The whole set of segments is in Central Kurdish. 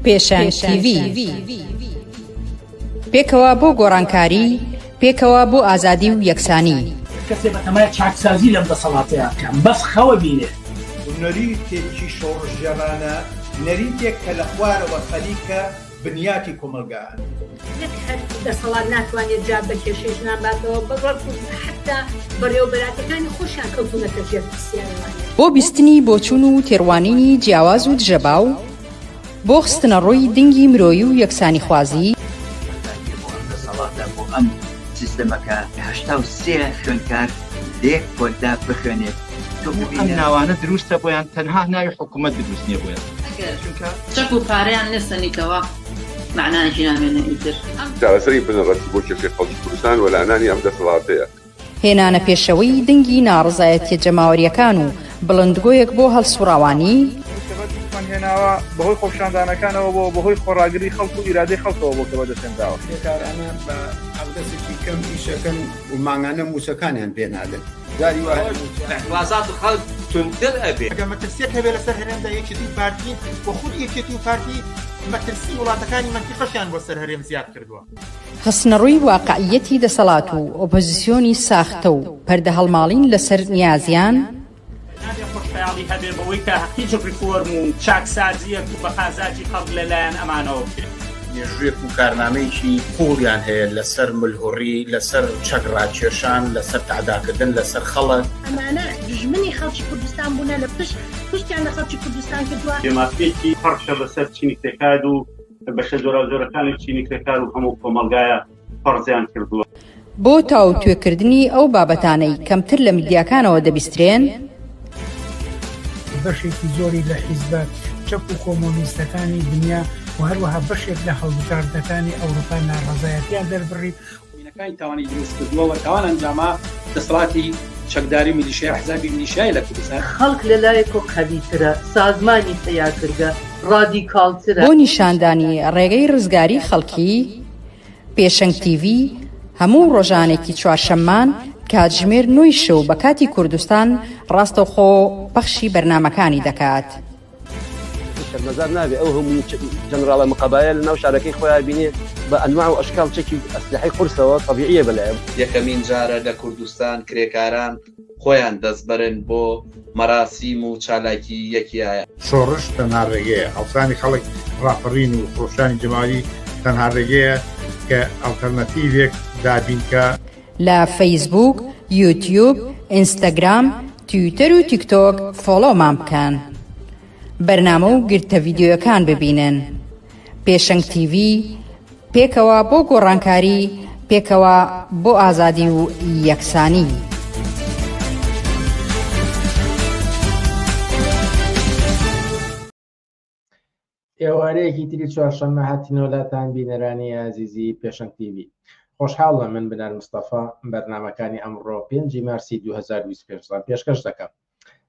پێشەنگ تیڤی. پێکەوە بۆ گۆڕانکاری، پێکەوە بۆ ئازادی و یەکسانی. کەسێ بەتەمای چاکسازی لەم دەسەڵاتەیا بکا بەس خەوە بینێ. نەریتێکی شۆڕشگێڕانە، نەریتێک کە لە خوارەوە خەریکە بنیاتی کۆمەڵگا ئەنێت. نەک هەر دەسەڵات ناتوانێت جواب بە کێشەی ژنان باتەوە، بەڵکو حەتتا بەڕێوەبەراتەکانی خۆشیان کەوتوونەتە ژێر پرسیارەوانێ. بۆ بیستنی بۆچوون و تێڕوانینی جیاواز و دژەباو، بۆ خستنەڕووی دنگی مرۆیی و یەکسانیخوازی. بەتایبەتی بۆ ئەم دەسەڵاتە، بۆ ئەم سیستەمە کە 83 خوێندکار لە یەک پۆلدا بخوێنێت، تۆ ئەم ببینە. ناوانە دروستە بۆیان تەنها ناوی حکومەت دروست نیە بۆیان. ئەگەر چونکە. چەک و پارەیان نەسەنیتەوە مەعنایەکی نامێنێ ئیتر. چارەسەری بنەڕەتی بۆ کێشەی خەڵکی کوردستان وەلانانی ئەم دەسەڵاتەیە. هێنانە پێشەوەی دەنگی ناڕەزایەتیە جەماوەریەکان و بڵندگۆیەک بۆ هەڵسوڕاوانی. ئەوەی کە بەدەستمان هێناوە بەهۆی خۆپیشاندانەکانەوە بووە، بەهۆی خۆڕاگری خەڵک و ئیرادەی خەڵکەوە بووە کە بەدەستهێنراوە. کرێکارانە بە حەقدەستێکی کەم ئیشەکەن و مانگانە مووچەکانیان پێ نادەن. جاری وا هەیە مووچە. ئیعتڕازات خەڵک توندتر ئەبێ. ئەگەر مەترسیەک هەبێ لەسەر هەرێمدا یەکێتی و پارتین و خودی یەکێتی و پارتی مەترسی وڵاتەکانی مەنتیقەشیان بۆ سەر هەرێم زیاد کردووە. خستنەڕووی واقعییەتی دەسەڵات و ئۆپۆزیسیۆنی ساختە و پەردەهەڵماڵین لەسەر نیازیان. نابێ خۆشخەیاڵی هەبێ بەوەی کە هیچ ڕیفۆرم و چاکسازییەک و بە قازاجی خەڵک لە لایەن ئەمانەوە بکرێ. مێژوویەک و کارنامەیەکی قووڵیان هەیە لەسەر ملهوڕی، لەسەر چەک ڕاکێشان، لەسەر تەعداکردن لەسەر خەڵک. ئەمانە دوژمنی خەڵکی کوردستان بوونە لە پشت پشتیان لە خەڵکی کوردستان کردووە. بێمافییەکی پڕکە بەسەر چینی کرێکار و بەشە جۆراوجۆرەکانی چینی کرێکار و هەموو کۆمەڵگایە فەرزیان کردووە. بۆ تاوتوێکردنی ئەو بابەتانەی کەمتر لە میدیاکانەوە دەبیسترێن. بەشێکی زۆری لە حیزبە چەپ و کۆمۆنیستەکانی دنیا و هەروەها بەشێک لە هەڵبژاردنەکانی ئەوروپا ناڕەزایەتیان دەربڕی. مینەکانی تاوانی دروست کردووە و تاوان ئەنجاما دەسەڵاتی چەکداری میلیشیا ئەحزابی میلیشیای لە کوردستان. خەڵک لە لایەکۆ قەویترە، سازمانی پەیا کردگە، ڕادیکاڵترە. بۆ نیشاندانی ڕێگەی ڕزگاری خەڵکی، پێشەنگ تیڤی هەموو ڕۆژانێکی چوارشەممان کاتژمێر نۆی شەو بە کاتی کوردستان ڕاستەوخۆ پەخشی بەرنامەکانی دەکات. شەرمەزار نابێ ئەو هەموو جەنراڵە مقەبایە لە ناو شارەکەی خۆیا بینێ بە ئەنواع و ئەشکاڵ چەکی ئەسلحەی قورسەوە تەبیعیە بەلایەم. یەکەمین جارە لە کوردستان کرێکاران خۆیان دەستبەرن بۆ مەراسیم و چالاکی یەکیایە. شۆڕش تەنها ڕێگەیە، هەڵسانی خەڵک، ڕاپەڕین و خرۆشانی جەماوەری تەنها ڕێگەیە کە ئەڵتەرناتیڤێک دابین کا. لە فەیسبووک، یوتیوب، ئینستاگرام، تویتەر و تیکتۆک فۆڵۆمان بکەن. بەرنامە و گرتە ڤیدیۆیەکان ببینن. پێشەنگ تیڤی، پێکەوە بۆ گۆڕانکاری، پێکەوە بۆ ئازادی و یەکسانی. ئێوارەیەکی تری چوارشەممە هاتینەوە لاتان بینەرانی ئازیزی پێشەنگ تیڤی. خۆشحاڵە من بنار مستەفا بەرنامەکانی ئەمڕۆ پێنجی مارسی 2025 ڕان پێشکەش دەکەم.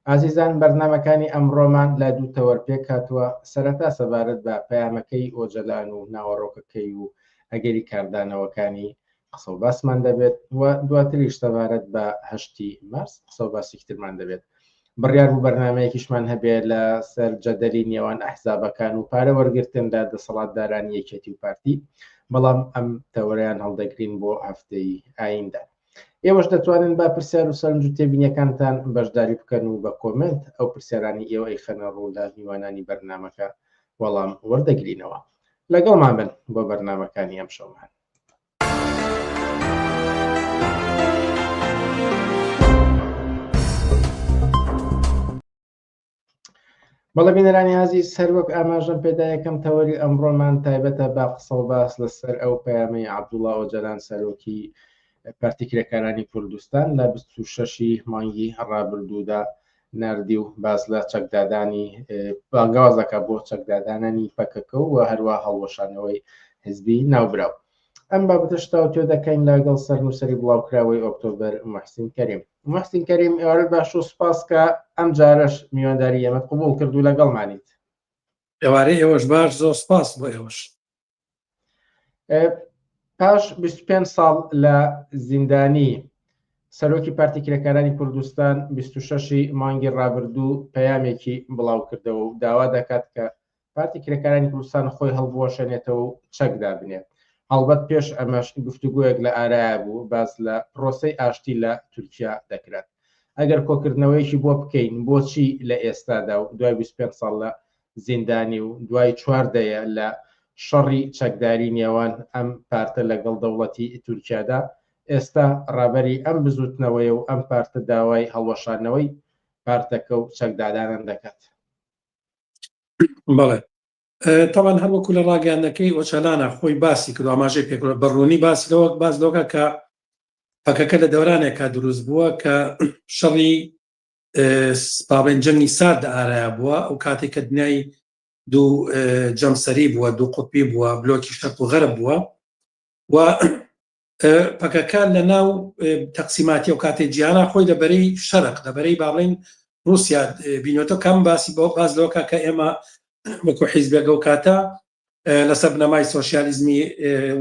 ئازیزان بەرنامەکانی ئەمڕۆمان لە دوو تەوەر پێکهاتووە، سەرەتا سەبارەت بە پەیامەکەی ئۆجەلان و ناوەڕۆکەکەی و ئەگەری کاردانەوەکانی قسە و باسمان دەبێت و دواتریش سەبارەت بە هەشتی مارس قسە و باسێکی ترمان دەبێت. بڕیار بوو بەرنامەیەکیشمان هەبێ لە سەر جەدەلی نێوان ئەحزابەکان و پارە وەرگرتن لە دەسەڵاتدارانی یەکێتی و پارتی، بەڵام ئەم تەوەرەیان هەڵدەگرین بۆ هەفتەی ئایندە. ئێوەش دەتوانن بە پرسیار و سەرنج و تێبینیەکانتان بەشداری بکەن و بە کۆمێنت ئەو پرسیارانی ئێوە ئەیخەنە ڕوو لە میوانانی بەرنامەکە وەڵام وەردەگرینەوە. لەگەڵمان بن بۆ بەرنامەکانی ئەمشەومان. بەڵێ بینەرانی ئازیز هەروەک ئاماژەم پێدا یەکەم تەوەری ئەمڕۆمان تایبەتە بە قسە و باس لەسەر ئەو پەیامەی عەبدوڵا ئۆجەلان سەرۆکی پارتی کرێکارانی کوردستان لە 26 مانگی ڕابردوودا ناردی و باس لە چەکدادانی بانگەواز دەکات بۆ چەکدادانانی پەکەکە و هەروە هەڵوەشانەوەی حزبی ناوبراو. ئەم بابەتەش تاوتوێ دەکەین لەگەڵ سەرنووسەری بڵاوکراوەی ئۆکتۆبەر موحسین کەریم. موحسین کەریم ئێوارەت باش و سوپاس کە ئەم جارەش میوانداری ئێمەت قبوڵ کرد و لەگەڵمانیت. ئێوارەی ئێوەش باش، زۆر سوپاس بۆ ئێوەش. پاش 25 ساڵ لە زیندانی سەرۆکی پارتی کرێکارانی کوردستان 26 مانگی ڕابردوو پەیامێکی بڵاو کردەوە و داوا دەکات کە پارتی کرێکارانی کوردستان خۆی هەڵبوەشێنێتەوە و چەک دابنێت. هەڵبەت پێش ئەمەش گفتوگۆیەک لە ئارایا بوو باس لە پرۆسەی ئاشتی لە تورکیا دەکرات. ئەگەر کۆکردنەوەیەکی بۆ بکەین بۆچی لە ئێستادا و دوای 25 ساڵ لە زیندانی و دوای چوار دەیە لە شەڕی چەکداری نێوان ئەم پارتە لەگەڵ دەوڵەتی تورکیادا ئێستا ڕابەری ئەم بزوتنەوەیە و ئەم پارتە داوای هەڵوەشاندنەوەی پارتەکە و چەکدادانان دەکات؟ بەڵێ تاوان هەر وەکو لە ڕاگەیاندنەکەی ئۆچەلانە خۆی باسی کرد ئاماژەی پێکرد بە ڕوونی باس لەوە باس لەوەکە کە پەکەکە لە دەورانێکا دروست بووە کە شەڕی باڵێن جەنگی سارد ئارایا بووە ئەو کاتێک کە دنیای دوو جەمسەری بووە دوو قوتبی بووە بلۆکی شەرق و غەرب بووە و پەکەکە لە ناو تەقسیماتی ئەو کاتێک جیهانا خۆی لە بەرەی شەرق لە بەرەی با بڵێین رووسیا بینێتەوە کەم باسی بۆ باز لەوەکە کە ئێمە وەکو حیزبێک ئەو کاتە لەسەر بنەمای سۆسیالیزمی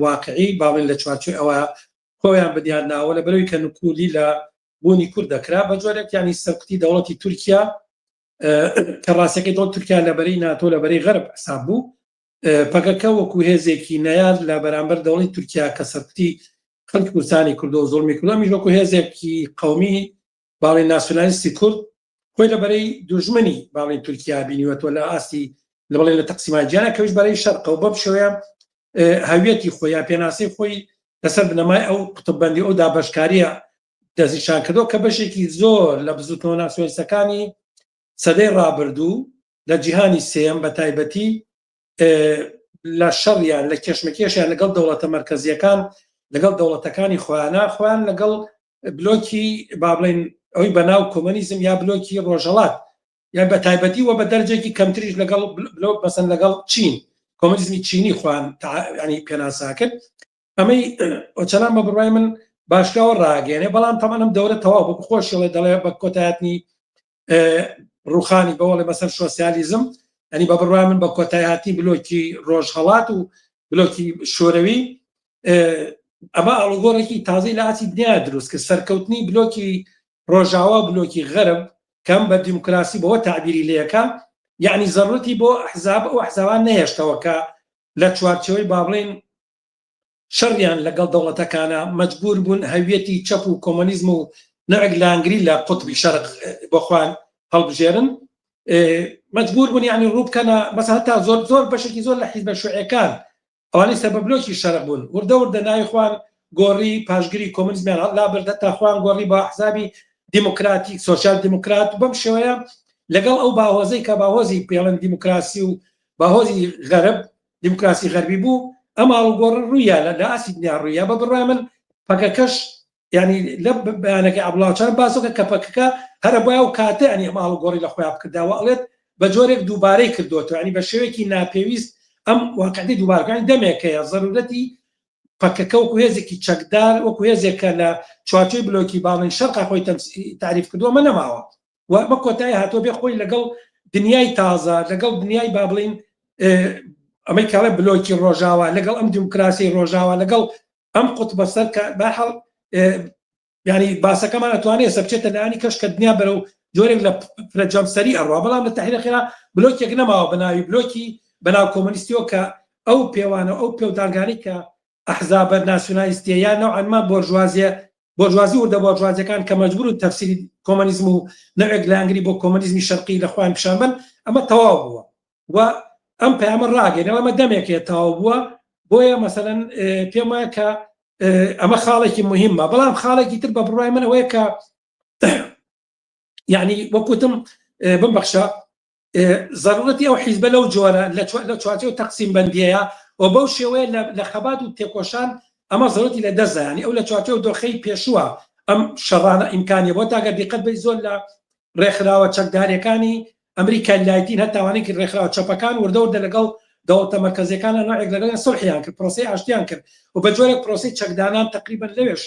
واقعی باڵێن لە چوارچێوەی ئەوە خۆیان بدیان ناوە لە بەرەوەی کە نکولی لە بوونی کورد دەکرا بە جۆرێک ینی سەرکوتی دەوڵەتی تورکیا کە ڕاستەکەی دەوڵەت تورکیا لە بەرەی ناتۆ لە بەرەی غەرب حساب بوو پەکەکە وەکو هێزێکی نەیار لە بەرامبەر دەوڵی تورکیا کە سەرکوتی خەڵکی کوردستانی کردو و زوڵمی کردو ئەمیش وەکو هێزێکی قەومی باڵی ناسیۆنالیستی کورد خۆی لە بەرەی دوژمنی باڵی تورکیا بینیوەتەوە لە ئاستی لە بڵێن لە تەقسیمات جیانە کەویش بەرەی شەرقە و بەم شێوەیە هەویەتی خۆی یا پێناسەی خۆی لەسەر بنەمای ئەو قوتببەندی ئەو دابەشکاریە دەستنیشان کردو کە بەشێکی زۆر لە بزوتنەوە ناسیۆنالیستەکانی سەدەی ڕابردوو لە جیهانی سێیەم بە تایبەتی لە شەڕیان لە کێشمەکێشیان لەگەڵ دەوڵەتە مەرکەزیەکان لەگەڵ دەوڵەتەکانی خۆیانە خۆیان لەگەڵ بلۆکی با بڵێن ئەوی بەناو کۆمەنیزم یا بلۆکی ڕۆژهەڵات یان بە تایبەتی و بە دەرجێکی کەمتریش لەگەڵ بلۆک مەسەن لەگەڵ چین کۆمەنیزمی چینی خۆیان ینی پێناسا کرد ئەمەی ئۆچەلان بە بڕای من باشکاوە ڕاگەێنێ بەڵام تەمانم دەورە تەواو بۆ خۆشیڵێ دەڵێ بە کۆتایەتنی ڕوخانی بەوەڵێ بەسەر سۆسیالیزم ئەنی بە بڕای من بە کۆتایهاتی بلۆکی ڕۆژهەڵات و بلۆکی شۆرەوی ئەمە ئاڵوگۆڕێکی تازەی لە ئاسی دنیا دروست کرد سەرکەوتنی بلۆکی ڕۆژاوا بلۆکی غەرب کەم بە دیموکراسی بەوە تعبیری لەکە یعنی زەڕەتی بۆ حزاب ئەو حزاوان نەهێشتەوە کە لە چوارچەوەی با بڵێن شەڕیان لەگەڵ دەوڵەتەکانە مەجبور بوون هەویەتی چەپ و کۆمۆنیزم و نەعک لانگری لە قوتبی شەرق بۆ خۆیان هەڵبژێرن مەجبور بوون یعنی ڕوو بکەنە مەسەلەن هەتا زۆر زۆر بەشێکی زۆر لە حیزبە شوعیەکان ئەوانەی سەر بە بلۆکی شەرق بوون وردە وردە ناوی خۆیان گۆڕی پاشگری کۆمۆنیزمیان لابرد هەتا خۆیان گۆڕی بە حزابی دیموکراتی سۆسیال دیموکرات بەم شێوەیە لەگەڵ ئەو باهۆزەی کە باهۆزی پێڵەن دیموکراسی و باهۆزی غەرب دیموکراسی غەربی بوو ئەم ئاڵوگۆڕە ڕوویا لە لە ئاستی دنیا ڕوویا بە بڕوای من پەکەکەش ینی لە بەیانەکەی عەبدوڵا باسەکە کە پەکەکە هەرە بۆ ئەو کاتە ینی ئەم ئاڵوگۆڕی لە خۆیان بکرداوە ئەڵێت بە جۆرێک دووبارەی کردوەوە ینی بە شێوەیەکی ناپێویست ئەم واقعی دووبارەکانی دەمێکەیە زەرورەتی پەکەکە وەکو هێزێکی چەکدار وەکو هێزێکە لە چوارچێوەی بلۆکی باڵین شەرقا خۆی تعریف کردووە مە نەماوە و بە کۆتایی هاتووە بێ خۆی لەگەڵ دنیای تازە لەگەڵ دنیای با بڵین ئەمەی کاڵێ بلۆکی ڕۆژاوا لەگەڵ ئەم دیموکراسی ڕۆژاوا لەگەڵ ئەم قوتبە سەر کە بەحاڵ ینی باسەکەمان ئەتوانێت سە بچێتە لانی کەش کە دنیا بەرەو جۆرێک لە فرەجەمسەری ئەڕوا بەڵام لە تەحریر خێرا بلۆکێک نەماوە بە ناوی بلۆکی بەناو کۆمۆنیستیەوە کە ئەو پێوانە ئەو پێودانگانی کە ئەحزابە ناسیونالیستیە یا نەوعەن ما بۆرژوازیە بۆرژوازی وردە بۆرژوازیەکان کە مەجبورن تەفسیری کۆمەنیزم و نەوعێک لایەنگری بۆ کۆمەنیزمی شەرقی لە خۆیان پیشان بەن ئەمە تەواو بووە و ئەم پەیامە ڕاگەێنەوە ئەمە دەمێکێ تەواو بووە بۆیە مەسەلەن پێم وایە کە ئەمە خاڵێکی مهمە بەڵام خاڵێکی تر بە بڕای من ئەوەیە کە یعنی وەکوتم بمبەخشە زەرورەتی ئەو حیزبە لەو جۆرە لە چوارچێوەی تەقسیم بەندیەیە و بەو شێوەیە لە خەبات و تێکۆشان ئەمە زەرورەتی لە دەستدا یانی ئەو لە چوارچێوە دۆخەی پێشووە ئەم شەڕانە ئیمکانیە بۆ تاگەر دیقەت بەی زۆر لە ڕێکخراوە چەکداریەکانی ئەمریکای لاتین هەتاوانێکی ڕێکخراوە چەپەکان وردە وردە لەگەڵ دەوڵەتە مەرکەزیەکان نوعێک لەگەڵیان سوڵحیان کرد پرۆسەی ئاشتیان کرد و بە جۆرێک پرۆسەی چەکدانان تقریبا لەوێش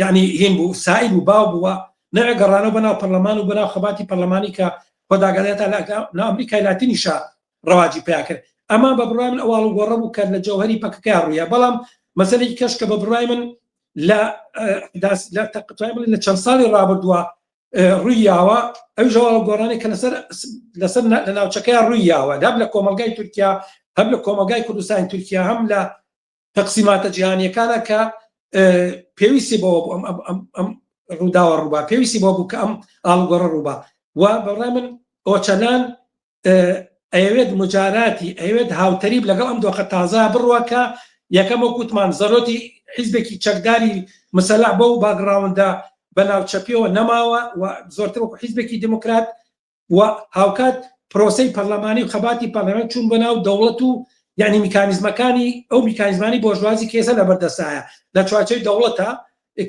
یعنی هین بوو سائید و باو بووە نەوێ گەڕانەوە بەناو پەرلەمان و بەناو خەباتی پەرلەمانی کە خۆداگەێت لە ئەمریکای لاتینیشا ڕەواجی پیا کرد ئەمە بە بڕای من ئەواڵ و گۆڕە بوو کە لە جەوهری پەکەکە ڕوویە بەڵام مەسەلێکی کەش کە بە بڕای من لە لە چەند ساڵی ڕابردووە. ڕووی یاوە ئەویش ئاڵوگۆڕانێک کە لەسەر لەسەر لە ناوچەکەیان ڕووی یاوە هەم لە کۆمەڵگای تورکیا هەم لە کۆمەڵگای کوردستانی تورکیا هەم لە تەقسیماتە جیهانیەکانە کە پێویستی بەوە بوو ئەم ئەم ئەم ڕووداوە ڕووبا پێویستی بۆ بوو کە ئەم ئاڵوگۆڕە ڕووبا و بەڕای من ئۆچەلان ئەیەوێت مجاراتی ئەیەوێت هاوتەریب لەگەڵ ئەم دۆخە تازە بڕوا کە یەکەم وەک وتمان زەرۆتی حیزبێکی چەکداری مسەلح بەو باگڕاوندە بە ناوچەپیەوە نەماوە و زۆرتر وەکو حیزبێکی دیموکرات و هاوکات پرۆسەی پەرلەمانی و خەباتی پەرلەمان چوون بە ناو دەوڵەت و یعنی میکانیزمەکانی ئەو میکانیزمانی بۆرژوازی کێسە لە بەردەسایە لە چوارچێوەی دەوڵەتە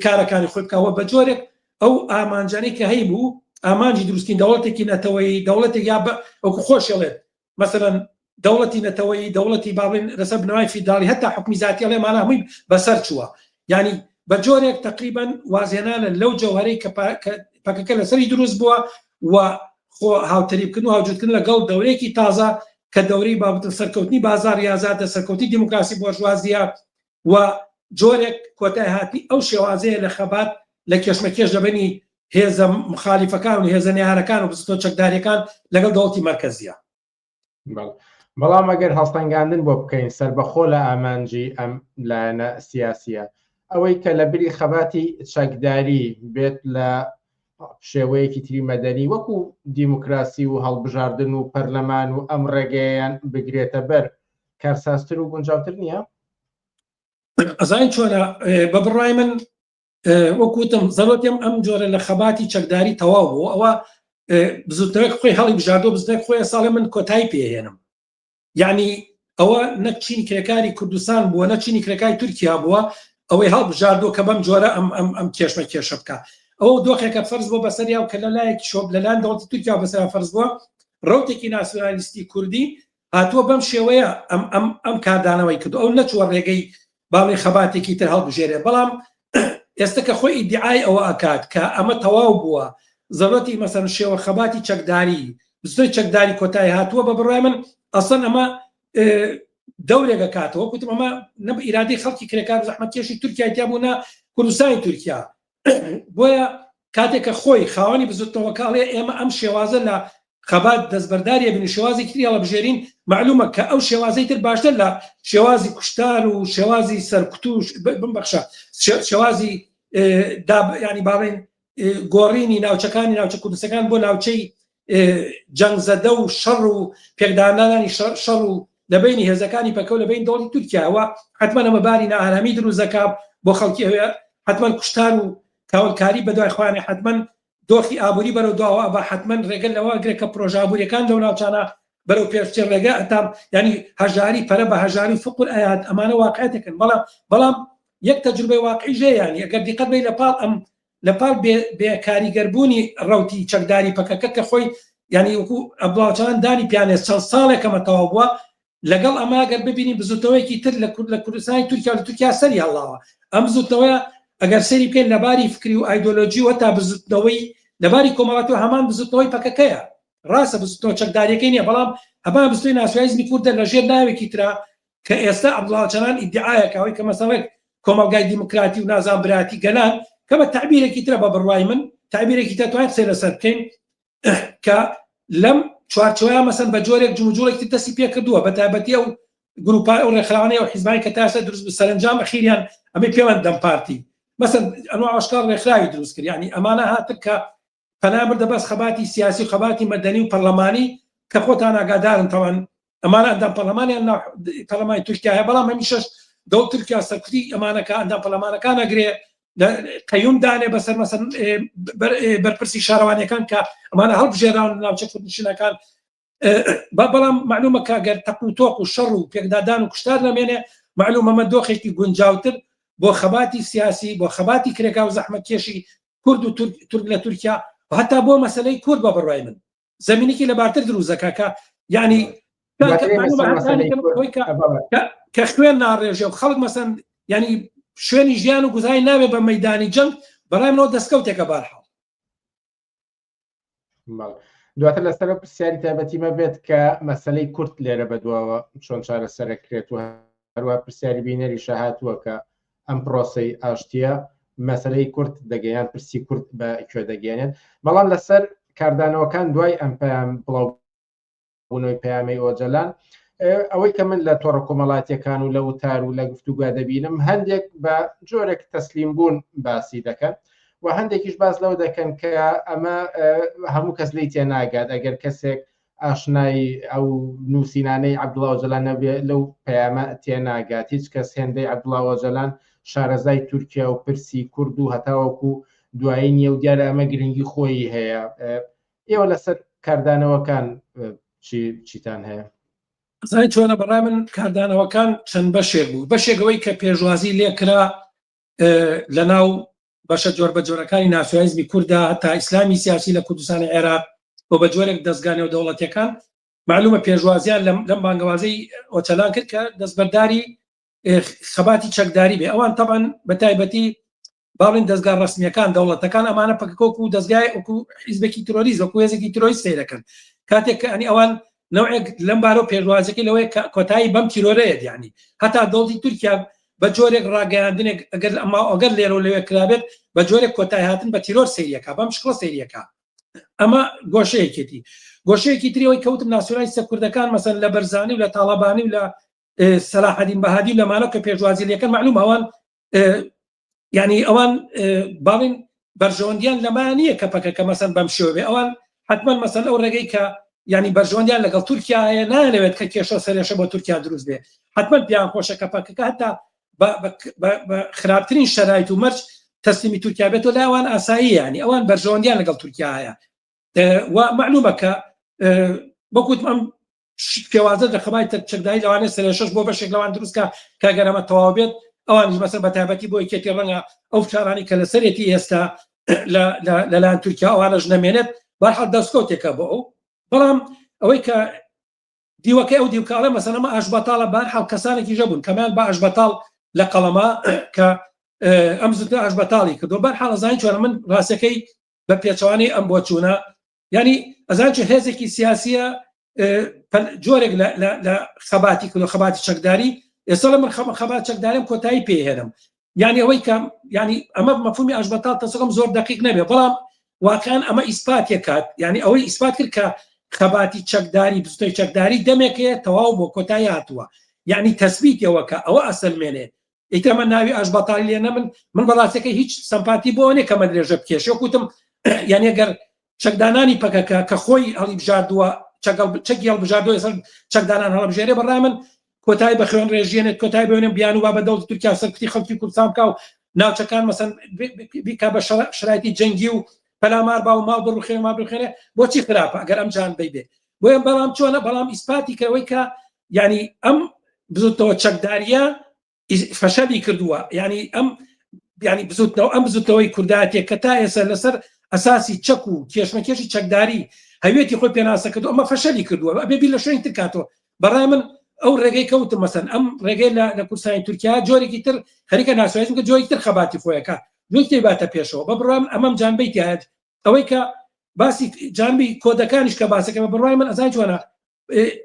کارەکانی خۆی بکەوە بە جۆرێک ئەو ئامانجانەی کە هەیبوو ئامانجی دروستکردنی دەوڵەتێکی نەتەوەیی دەوڵەتێک یا وەکو خۆشێڵێت مەسەلەن دەوڵەتی نەتەوەیی دەوڵەتی با بڵێن لەسەر بنەمای فیدراڵی هەتا حکومی زاتی ئەڵێ مانا هەمووی بەسەر چووە یعنی بە جۆرێک تقریبا وازهێنانە لەو جەوهرەی کە پەکەکە لەسەری دروست بووە و خۆ هاوتەریبکردن و هاوجوتکردن لەگەڵ دەورێکی تازە کە دەورەی بابەتە سەرکەوتنی بازاڕی ئازادە سەرکەوتنی دیموکراسی بۆرژوازیە و جۆرێک کۆتای هاتنی ئەو شێوازەیە لە خەبات لە کێشمەکێش لەبەنی هێزە مخالیفەکان و هێزە نەیارەکان و بزوتنەوە چەکداریەکان لەگەڵ دەوڵەتی مەرکەزیە. بەڵام ئەگەر هەڵسەنگاندن بۆ بکەین سەربەخۆ لە ئامانجی ئەم لایەنە سیاسیە ئەوەی کە لە بری خەباتی چەکداری بێت لە شێوەیەکی تری مەدەنی وەکو دیموکراسی و هەڵبژاردن و پەرلەمان و ئەم ڕێگەیان بگرێتە بەر کارسازتر و گونجاوتر نییە؟ ئەزانین چۆنە بە بڕای من وەکوتم زەرۆتیم ئەم جۆرە لە خەباتی چەکداری تەواو بوو ئەوە بزوتنەوەی خۆی هەڵی بژاردۆ بزنێک خۆی ساڵێ من کۆتایی پێهێنم یعنی ئەوە نەک چینی کرێکاری کوردستان بووە نە چینی کرێکاری تورکیا بووە ئەوەی هەڵبژاردووە کە بەم جۆرە ئەم ئەم ئەم کێشمە کێشە بکە ئەوە دۆخێکە فەرز بۆ بەسەریا و کە لە لایەکی شۆب لەلایەن دەوڵەتی تورکیا بەسەر فەرز بووە ڕوتێکی ناسیۆنالیستی کوردی هاتووە بەم شێوەیە ئەم ئەم ئەم کاردانەوەی کردو ئەو نەچووە ڕێگەی باڵی خەباتێکی تر هەڵبژێرێ بەڵام ئێستا کە خۆی ئیدعای ئەوە ئەکات کە ئەمە تەواو بووە زەرەتی مەسەن شێوە خەباتی چەکداری بزوتنەوەی چەکداری کۆتایی هاتووە بە بڕای من ئەسڵەن ئەمە دەورێک ئەکاتەوە کوتم ئەمە نە ئیرادەی خەڵکی کرێکار زەحمەتکێشی تورکیای تیا بوو نە کوردستانی تورکیا بۆیە کاتێک کە خۆی خاوەنی بزوتنەوەکە ئەڵێ ئێمە ئەم شێوازە لە خەبات دەستبەرداری بین و شێوازێکی تری هەڵبژێرین معلومە کە ئەو شێوازەی تر باشتر لە شێوازی کوشتار و شێوازی سەرکوت و بمبەخشە شێوازی ینی باڵێن گۆڕینی ناوچەکانی ناوچە کوردستەکان بۆ ناوچەی جەنگزەدە و شەڕ و پێکدانانی شەڕ و لە بینی هێزەکانی پەکە و لە بین دەوڵی تورکیاوە حتمما ئەمە باری نائارامی دروست دەکات بۆ خەڵکی ئەوێ حتمما کوشتار و کاولکاری بەدوای خۆیانی حتمما دۆخی ئابووری بەرەو دواوە بە حتمما ڕێگە لەوە گرێت کە پرۆژە ئابووریەکان لەو ناوچانە بەرەو پێش بچێت ڕێگە ئەتام ینی هەژاری پەرە بە هەژاری فقر ئەیات ئەمانە واقعەتێکن بەڵام بەڵام یەک تەجروبەی واقعی ژەیانی ئەگەر دیقەت بەی لە پاڵ ئەم لە پاڵ بێ کاریگەربوونی ڕەوتی چەکداری پەکەکە کە خۆی یعنی وەکو ئەبڵاوچان دانی پیانێت چەند ساڵێک ئەمە تەواو بووە لەگەڵ ئەمە گەر ببینین بزوتنەوەیەکی تر لە کورد لە کوردستانی تورکیا لە تورکیا سەری هەڵاوە ئەم بزوتنەوەیە ئەگەر سەری بکەین لەباری فکری و ئایدۆلۆژی و تا بزوتنەوەی لەباری کۆمەڵاتی و هەمان بزوتنەوەی پەکەکەیە ڕاستە بزوتنەوە چەکداریەکەی نییە بەڵام هەمان بزوتنەوەی ناسیۆنالیزمی کوردە لەژێر ناوێکی ترا کە ئێستا عەبدوڵا ئۆجالان ئیدعایەکە ئەوەی کە مەسەڵێک کۆمەڵگای دیموکراتی و نازان براتی گەلان کە بە تعبیرێکی ترە بە بڕوای من تعبیرێکی تر توانین قسەی لەسەر بکەین کە لەم چوارچێوەیە مەسەن بە جۆرێک جموجوڵێکی تر دەستی پێکردووە بە تایبەتی ئەو گروپا ئەو ڕێکخراوانەی ئەو حیزبانی کە تا ئێستا دروست بوو سەرەنجام ئەخیریان ئەمەی پێوان دەم پارتی مەسەن ئەنوا ئاشکار ڕێکخراوی دروست کرد یعنی ئەمانە هاتن کە پەنا بردە بەس خەباتی سیاسی و خەباتی مەدەنی و پەرلەمانی کە خۆتان ئاگادارن تەوان ئەمانە ئەندام پەرلەمانیان ناو پەرلەمانی تورکیا هەیە بەڵام هەمیشەش دەوڵ تورکیا سەرکوتی ئەمانەکە ئەندام پەرلەمانەکان ئەگرێ قەیوم دانێ بەسەر مەسەن بەرپرسی شارەوانیەکان کە ئەمانە هەڵبژێراون ناوچە کوردنشینەکان بەڵام معلومە کە گەر تەق و تۆق و شەڕ و پێکدادان و کوشتار نەمێنێ معلومە مە دۆخێکی گونجاوتر بۆ خەباتی سیاسی بۆ خەباتی کرێکا و زەحمەتکێشی کورد و تورک لە تورکیا و هەتا بۆ مەسلەی کورد بە بڕای من زمینێکی لەبارتر دروست دەکا کە یعنی کە خوێن ناڕێژێ و خەڵک مەسەن ینی شوێنی ژیان و گوزای ناوێ بە مەدانی جەنگ بەڕای منەوە دەستکەوتێکە بارحاڵ دواتر لەسەر پرسیاری تایبەتیمە بێت کە مەسلەی کورت لێرە بەدواوە چۆن چارەسەرەکرێت و هەروە پرسیاری بینەری شەهاتووە کە ئەم پرۆسەی ئاشتیە مەسلەی کورد دەگەیان پرسی کورد بە کوێ دەگەێنێت بەڵام لەسەر کاردانەوەکان دوای ئەم پەیام بڵاو بوونەوەی پەیامەی ئۆجەلان ئەوەی کە من لە تۆڕە کۆمەڵاتیەکان و لە وتار و لە گفتوگویا دەبینم هەندێک بە جۆرێک تەسلیم بوون باسی دەکەن و هەندێکیش باس لەوە دەکەن کە ئەمە هەموو کەس لی تێناگات ئەگەر کەسێک ئاشنای ئەو نووسینانەی عەبدوڵا ئۆجەلان نەبێ لەو پەیامە تێناگات هیچ کەس هێندەی عەبدوڵا ئۆجەلان شارەزای تورکیا و پرسی کورد و هەتاوەکو دوایی نییە و دیارە ئەمە گرنگی خۆی هەیە ئێوە لەسەر کاردانەوەکان چیتان هەیە؟ زای چۆنە بەڕای من کاردانەوەکان چەند بەشێک بوو بەشێکەوەی کە پێشوازی لێکرا لە ناو بەشە جۆر بە جۆرەکانی ناسیۆنالیزمی کووردا هەتا ئیسلامی سیاسی لە کوردستانی عێراق و بە جۆرێک دەستگا نێودەوڵەتیەکان معلومە پێشوازیان لەم بانگەوازەی ئۆچەلان کرد کە دەستبەرداری خەباتی چەکداری بێ ئەوان تەبان بە تایبەتی باڵین دەستگا ڕسمیەکان دەوڵەتەکان ئەمانە پەکەکۆک و دەستگای وەکو حیزبێکی ترۆریست وەکو هێزێکی ترۆریست سەیرەکەن کاتێک کە ئەنی ئەوان نەوعێک لەم بارەوە پێشوازەکەی لەوەیە کە کۆتایی بەم تیرۆرەیە یعنی هەتا دەوڵەتی تورکیا بە جۆرێک ڕاگەیاندنێک ئەگەر ئەما ئەگەر لێرە و لەوێ کرابێت بە جۆرێک کۆتایی هاتن بە تیرۆر سەیرەکە بەم شکڵە سەیرەکە ئەمە گۆشەیەکێتی گۆشەیەکی تریەوەی کەوتم ناسیۆنالیستە کوردەکان مەسەن لە بەرزانی و لە تاڵەبانی و لە سەلاحەدین بەهادی لەمانە کە پێشوازی لەکەن معلوم ئەوان یعنی ئەوان باڵین بەرژەوەندیان لەما نییە کە پەکەکە مەسەن بەم شێوە بێ ئەوان حتمما مەسەن ئەو ڕێگەی کە ینی بەرژەوەندیان لەگەڵ تورکیا هەیە نایەوێت کە کێشە سەرێشە بۆ تورکیا دروست بێ حتمما پێیان خۆشە کە پەکەکە هەتا بە خراپترین شەرایت و مەرج تەسلیمی تورکیا بێت و لاوان ئاسایی ینی ئەوان بەرژەوەندیان لەگەڵ تورکیا هەیە و معلومە کە بەکوتم ئەم شێوازە لە خەبای چەکداری لەوانەیە سەرێشەش بۆ بەشێک لەوان دروست کە کە گەر ئەمە تەواو بێت ئەوانیش مەسەر بە تایبەتی بۆ یەکێتی ڕەنگە ئەو فشارانەی کە لەسەرێتی ئێستا لەلایەن تورکیا ئەوانەش نەمێنێت بەرحاڵ دەستکەوتێکە بۆ ئەو بەڵام ئەوەی کە دیوەکەی ئەو دیوکاڵە مەسەن ئەمە ئاشبەتاڵە بارحاڵ کەسانێکی ژەبوون کەمان بە ئاشبەتاڵ لە قەڵەما کە ئەم زوتە ئاشبەتاڵی کردو بەرحاڵ ئەزانی چۆنە من ڕاستەکەی بە پێچەوانەی ئەم بۆچوونە ینی ئەزان چ هێزێکی سیاسیە جۆرێک لە خەباتی کردو خەباتی چەکداری ئێستا لە من خەبات چەکدارم کۆتایی پێهێنم یعنی ئەوەی کە ینی ئەمە مەفهومی ئاشبەتاڵ تەسەکەم زۆر دقیق نەبێ بەڵام واقعا ئەمە ئیسپات کات یعنی ئەوەی ئیسپات کرد کە خەباتی چەکداری بزوتنەوەی چەکداری دەمێکەیە تەواو بۆ کۆتایی هاتووە یعنی تەسبیتەوە کە ئەوە ئەسەلمێنێ ئیتر ئەمە ناوی ئاشبەتاڵی لێ نەمن من بەڕاستەکە هیچ سەمپاتی بۆ نیە کە مە درێژە بکێشێ وەکوتم یعنی گەر چەکدانانی پەکەکە کە خۆی هەڵیبژاردووە چەکی هەڵبژاردووە ئێستا چەکدانان هەڵبژێرێ بەڕای من کۆتایی بە خوێن ڕێژێنێت کۆتایی بێنێن بیان و با بە دەوڵەتی تورکیا سەرکوتی خەڵکی کوردستان بکا و ناوچەکان مەسەن بیکا بە شرایطی جەنگی و پەلامار با و ماڵ بڕوخێنێ ماڵ بڕوخێنێ بۆچی خراپە ئەگەر ئەم جان بەی بێ بۆیە بەڵام چۆنە بەڵام ئیسپاتی کەەوەی کە یعنی ئەم بزوتنەوە چەکداریە فەشەلی کردووە یعنی ئەم ینی بزوتنەوە ئەم بزوتنەوەی کوردایەتێک کە تا ئێستا لەسەر ئەساسی چەک و کێشمەکێشی چەکداری هەوێتی خۆی پێناسە کردو ئەمە فەشەلی کردووە ئەبێ بیر لە شوێنی تر کاتەوە بەڕای من ئەو ڕێگەی کەوتم مەسەن ئەم ڕێگەی لە لە کوردستانی تورکیا جۆرێکی تر خەریکە ناسیۆنالیزم کە جۆرێکی تر خەباتی خۆیەکە جۆرێکی تر باتە پێشەوە بە بڕوام ئەمەم جانبەی تایەت ئەوەی کە باسی جانبی کۆدەکانیش کە باسەکە بە بڕوای من ئەزای چۆنە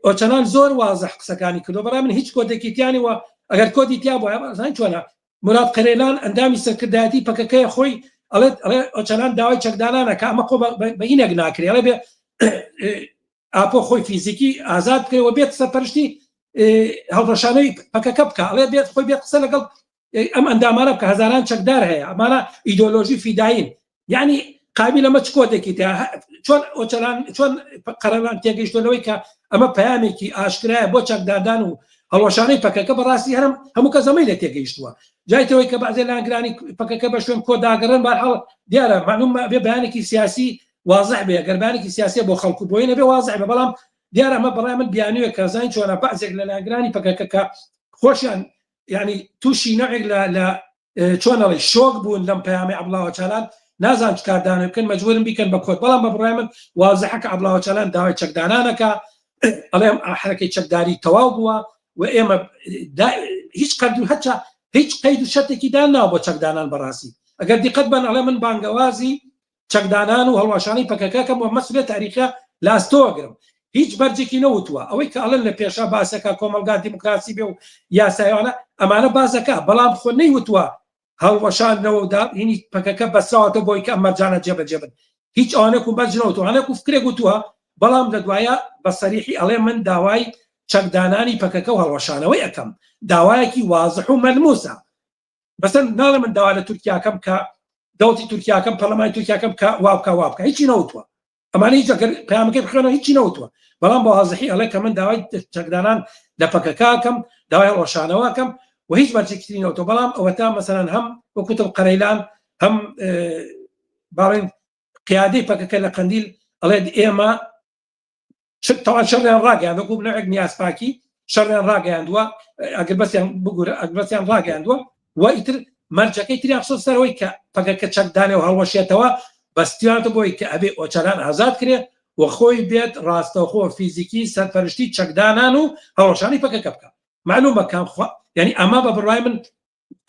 ئۆچەلان زۆر وازح قسەکانی کردو بەڕای من هیچ کۆدێکی تیانی وە ئەگەر کۆدی تیا بووە ئەزانی چۆنە مراد قەرێلان ئەندامی سەرکردایەتی پەکەکەیە خۆی ئەڵێت ئەڵێ ئۆچەلان داوای چەکدانانە کە ئەمە خۆ بە ئینێک ناکرێ ئەڵێ بێ ئاپۆ خۆی فیزیکی ئازاد بکرێ و بێت سەرپەرشتی هەڵڕەشانەی پەکەکە بکە ئەڵێ بێت خۆی بێت قسە لەگەڵ ئەم ئەندامانە بکە هەزاران چەکدار هەیە ئەمانە ئیدۆلۆژی فیداین یعنی قابل ئەمە چ کۆدێکی تیا چۆن ئۆچەلان چۆن قەرەلان تێگەیشتۆ لەوەی کە ئەمە پەیامێکی ئاشکرایە بۆ چەکدادان و هەڵوەشانەی پەکەکە بەڕاستی هەرم هەموو کەس ئەمەی لێ تێگەیشتووە جایتەوەی کە بەعزێ لانگرانی پەکەکە بە شوێن کۆداگەڕن بارحاڵ دیارە معلوم بێ بەیانێکی سیاسی واضح بێ گەر بەیانێکی سیاسیە بۆ خەڵک و بۆی نەبێ واضح بێ بەڵام دیارە ئەمە بەڕای من بیانوویە کە زانین چۆنە بەعزێک لە لایەنگرانی پەکەکە کە خۆشیان یعنی تووشی نەوعێک لە لە چۆن ئەڵێ شۆک بوون لەم پەیامی عەبدوڵا ئۆجالان نازان چ کاردانەوە بکەن مەجبورن بیکەن بە کۆت بەڵام بە بڕای من وازحە کە عەبدوڵا ئۆجالان داوای چەکدانانەکە ئەڵێ ئەم حرەکەی چەکداری تەواو بووە و ئێمە هیچ قەرد و هەچە هیچ قەید و شەرتێکی داناوە بۆ چەکدانان بەڕاستی ئەگەر دیقەت بن ئەڵێ من بانگەوازی چەکدانان و هەڵواشانەی پەکەکە کەم و مەسولێ تاریخە لە ئەستۆ ئەگرم هیچ مەرجێکی نەوتووە ئەوەی کە ئەڵێن لە پێشا باسەکە کۆمەڵگا دیموکراسی بێ و یاسایانە ئەمانە باسەکە بەڵام خۆ نەیوتووە. هەڵوەشاندنەوە و داهینی پەکەکە بەسراوەتە بۆی کە ئەم مەرجانە جێبەجێ بن هیچ ئەوانەک و مەرج نەوتوە ئەوانەک و فکرێک وتووە بەڵام لە دوایە بە سەریحی ئەڵێ من داوای چەکدانانی پەکەکە و هەڵوەشانەوەی ئەکەم داوایەکی وازح و مەلموسە بەسەر ناڵێ من داوا لە تورکیاکەم کە دەوڵەتی تورکیاکەم پەرلەمانی تورکیاکەم کە وا بکە وا بکە هیچی نەوتووە ئەمانە هیچ ئەگەر پەیامەکەی بخوێنەوە هیچی نەوتووە بەڵام بە وازحی ئەڵێ کە من داوای چەکدانان لە پەکەکە ئەکەم داوای هەڵوەشانەوە ئەکەم و هیچ مەرجێکی تری نەوتووە بەڵام ئەوەتا مەسەلەن هەم وەکوتم قەرەیلان هەم باڵێن قیادەی پەکەکە لە قەندیل ئەڵێت ئێمە تەوان شەڕیان ڕاگەیاند وەکو بنەوێک نیازپاکی شەڕیان ڕاگەیاندووە ئەگەر بەسیان بگورە ئەگەر بەسیان ڕاگەیاندووە و ئیتر مەرجەکەی تریان خستە سەرەوەی کە پەکەکە چەک دانێ و هەڵوەشێتەوە بەستیانەتە بۆی کە ئەبێ ئۆچەلان ئازاد کرێ و خۆی بێت ڕاستەوخۆ فیزیکی سەرپەرشتی چەکدانان و هەڵوەشانی پەکەکە بکە معلومە کام خوا یعنی ئەمە بە بڕوای من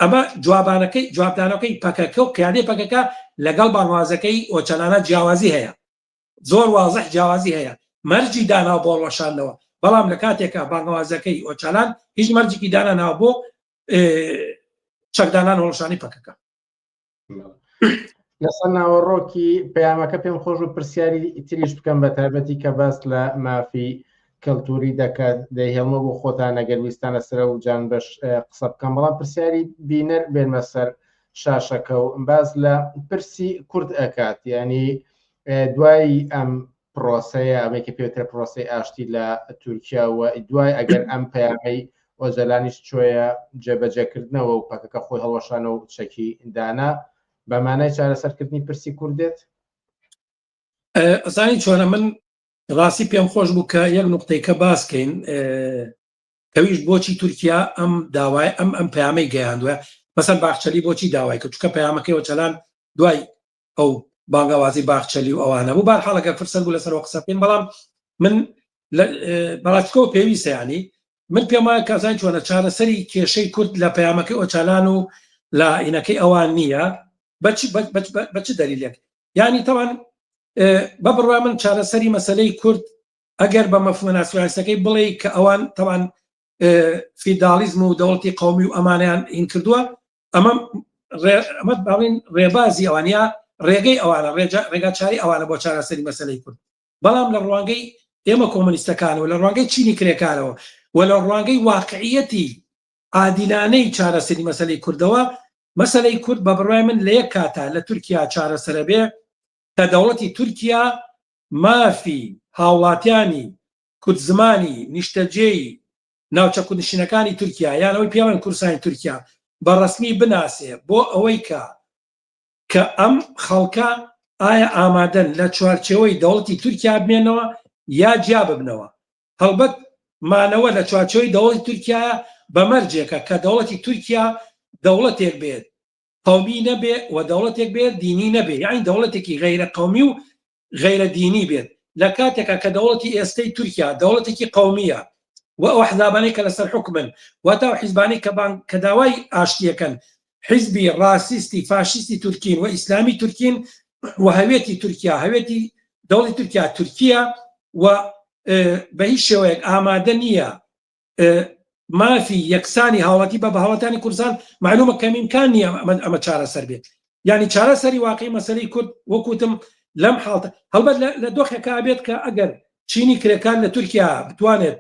ئەمە جوابانەکەی جوابدانەکەی پەکەکە و قیادەی پەکەکە لەگەڵ بانوازەکەی ئۆچەلانە جیاوازی هەیە زۆر وازح جیاوازی هەیە مەرجی داناو بۆ هەڵوەشاندنەوە بەڵام لە کاتێکا بانگەوازەکەی ئۆچالان هیچ مەرجێکی داناناوە بۆ چەکدانان هەڵوەشانی پەکەکە. لەسەر ناوەڕۆکی پەیامەکە پێم خۆش و پرسیاری تریش بکەم بە تایبەتی کە باس لە مافی کەلتوری دەکات دەیهێڵمە بۆ خۆتان ئەگەر ویستان لەسەر و جان بەش قسە بکەم بەڵام پرسیاری بینەر بێنمە سەر شاشەکە و باس لە پرسی کورد ئەکات ینی دوای ئەم پرۆسەیە ئەمەی کە پێوترە پرۆسەی ئاشتی لە تورکیا و دوای ئەگەر ئەم پەیامەی ئۆجەلانیش چۆیە جێبەجێکردنەوە و پەکەکە خۆی هەڵوەشانە و چەکی دانا بە مانای چارەسەرکردنی پرسی کورد دێت؟ ئەزانی چۆنە من ڕاستی پێم خۆش بوو کە یەک نقطەی کە باس کەین کەویش بۆچی تورکیا ئەم داوای ئەم ئەم پەیامەی گەیاندوە مەسەن باخچەلی بۆچی داوای کرد چونکە پەیامەکەی ئۆجەلان دوای ئەو بانگەوازی باخچەلی و ئەوانە بوو بار حاڵەکە فرسەت بوو لەسەرەوە قسە بکەین بەڵام من بەڵاتکەوە پێویستە ینی من پێم وایە کازان چۆنە چارەسەری کێشەی کورد لە پەیامەکەی ئۆچالان و لە ئینەکەی ئەوان نییە بە چ دەلیلێک ینی تەوان بە بڕوا من چارەسەری مەسلەی کورد ئەگەر بە مەفهومە ناسیۆنالیستەکەی بڵێ کە ئەوان تەوان فیداڵیزم و دەوڵەتی قومی و ئەمانیان هین کردووە ئەمە ئەمە باڵین ڕێبازی ئەوان یا ڕێگەی ئەوانە ڕێگاچاری ئەوانە بۆ چارەسەری مەسلەی کورد بەڵام لە ڕوانگەی ئێمە کۆمۆنیستەکانەوە لە ڕوانگەی چینی کرێکارەوە و لە ڕوانگەی واقعیەتی عادیلانەی چارەسەری مەسلەی کوردەوە مەسلەی کورد بە بڕوای من لە یەک کاتا لە تورکیا چارەسەرە بێ کە دەوڵەتی تورکیا مافی هاوڵاتیانی کوردزمانی نیشتەجێی ناوچە کوردنشینەکانی تورکیا یان ئەوەی پێڵێن کوردستانی تورکیا بە ڕەسمی بناسێ بۆ ئەوەی کە کە ئەم خەڵکە ئایا ئامادەن لە چوارچێوەی دەوڵەتی تورکیا بمێنەوە یا جیا ببنەوە هەڵبەت مانەوە لە چوارچێوەی دەوڵەتی تورکیا بە مەرجێکە کە دەوڵەتی تورکیا دەوڵەتێک بێت قەومی نەبێ و دەوڵەتێک بێت دینی نەبێ یانی دەوڵەتێکی غەیرە قەومی و غەیرە دینی بێت لە کاتێکا کە دەوڵەتی ئێستەی تورکیا دەوڵەتێکی قەومیە و ئەو ئەحزابانەی کە لەسەر حوکمن واتە ئەو حیزبانەی کە بانگ کە داوای ئاشتیەکەن حیزبی ڕاسیستی فاشیستی تورکین و ئیسلامی تورکین و هەوێتی تورکیا هەوێتی دەوڵی تورکیا تورکیە و بە هیچ شێوەیەک ئامادە نییە مافی یەکسانی هاوڵاتی بە هاوڵاتیانی کوردستان معلومە کە ئیمکان نییە ئەمە چارەسەر بێت یعنی چارەسەری واقعی مەسەلەی کورد وەکوتم لەم حاڵتە هەڵبەت لە دۆخێکا بێت کە ئەگەر چینی کرێکار لە تورکیا بتوانێت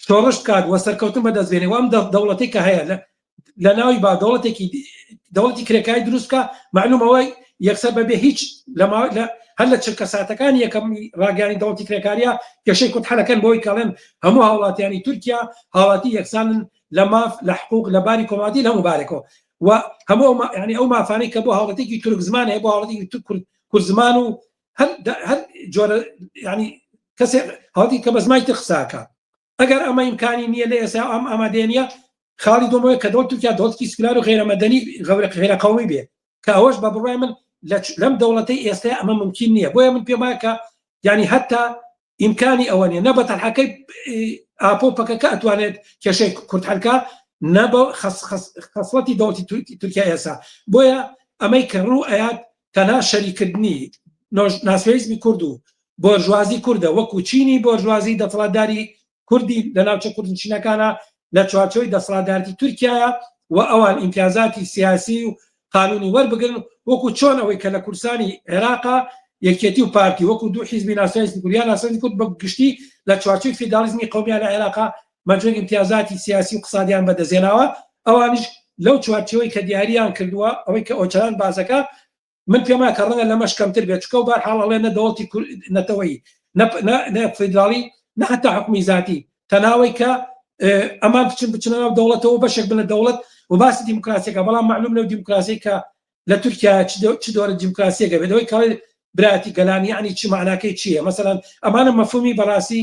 شۆڕش بکات و سەرکەوتن بەدەست بێنێ و ئەم دەوڵەتی کە هەیە لە ناوی با دەوڵەتێکی دەوڵەتی کرێکاری دروست بکە معلومەوەی یەکسەر بەبێ هیچ لە هەر لە چرکە ساتەکانی یەکەم ڕاگەیانی دەوڵەتی کرێکاریە کێشەی کورد حەلەکەن بۆی کەڵێن هەموو هاوڵاتیانی تورکیا هاوڵاتی یەکسانن لە ماف لە حقوق لە باری کۆمەڵاتی لە هەموو بارێکەوە و هەموو ینی ئەو مافانەی کە بۆ هاوڵاتێکی تورک زمان هەیە بۆ هاوڵاتێکی تورک کورد کورد زمان و هەر هەر جۆرە ینی کەسێک هاوڵاتی کە بە زمانی تر قساکە ئەگەر ئەمە ئیمکانی نییە لە ئێستا ئەم ئامادەیە نییە خاڵی دووەمەوە کە دەوڵەت تورکیا دەوڵەتێکی سکولار و غەیرە مەدەنی غەیرە قەومی بێ کە ئەوەش بە بڕوای من لەم دەوڵەتەی ئێستا ئەمە ممکن نییە بۆیە من پێم وایە کە یعنی هەتا ئیمکانی ئەوە نییە نە بە تەرحەکەی ئاپۆ پەکەکە ئەتوانێت کێشەی کورد حەلکا نە بە خەسڵەتی دەوڵەتی تورکیا ئێستا بۆیە ئەمەی کە ڕوو ئەیات تەنها شەریکردنی ناسیۆنالیزمی کورد و بۆرژوازی کوردە وەکو چینی بۆرژوازی دەسەڵاتداری کوردی لە ناوچە کوردنشینەکانە لە چوارچێوەی دەسەڵاتدارتی تورکیایە و ئەوان ئیمتیازاتی سیاسی و. قانونی وەربگرن وەکو چۆن ئەوەی کە لە کوردستانی عێراقا یەکێتی و پارتی وەکو دوو حیزبی ناسیۆنالیستی کورد یا ناسیۆنالیستی کورد بە گشتی لە چوارچێوەی فیدراڵیزمی قەومیان لە عێراقا مەجۆک ئیمتیازاتی سیاسی و اقتصادیان بەدەستهێناوە ئەوانیش لەو چوارچێوەی کە دیاریان کردووە ئەوەی کە ئۆجەلان بازەکە من پێم وایە کە ڕەنگە لەمەش کەمتر بێت چونکە بار حاڵ ئەڵێ نە دەوڵەتی نەتەوەیی نە فیدراڵی نە حتا حکومی زاتی تەناوەی کە ئەمان بچن بچنە ناو دەوڵەتەوە بەشێک بنە دەوڵەت و باسی دیموکراسیەکە بەڵام معلوم لەو دیموکراسی کە لە تورکیا چ دۆرە دیموکراسیەکە بێت ئەوەی کەڵێ براتی گەلان یعنی چ معناکەی چییە مەسەلەن ئەمانە مەفهومی بەڕاستی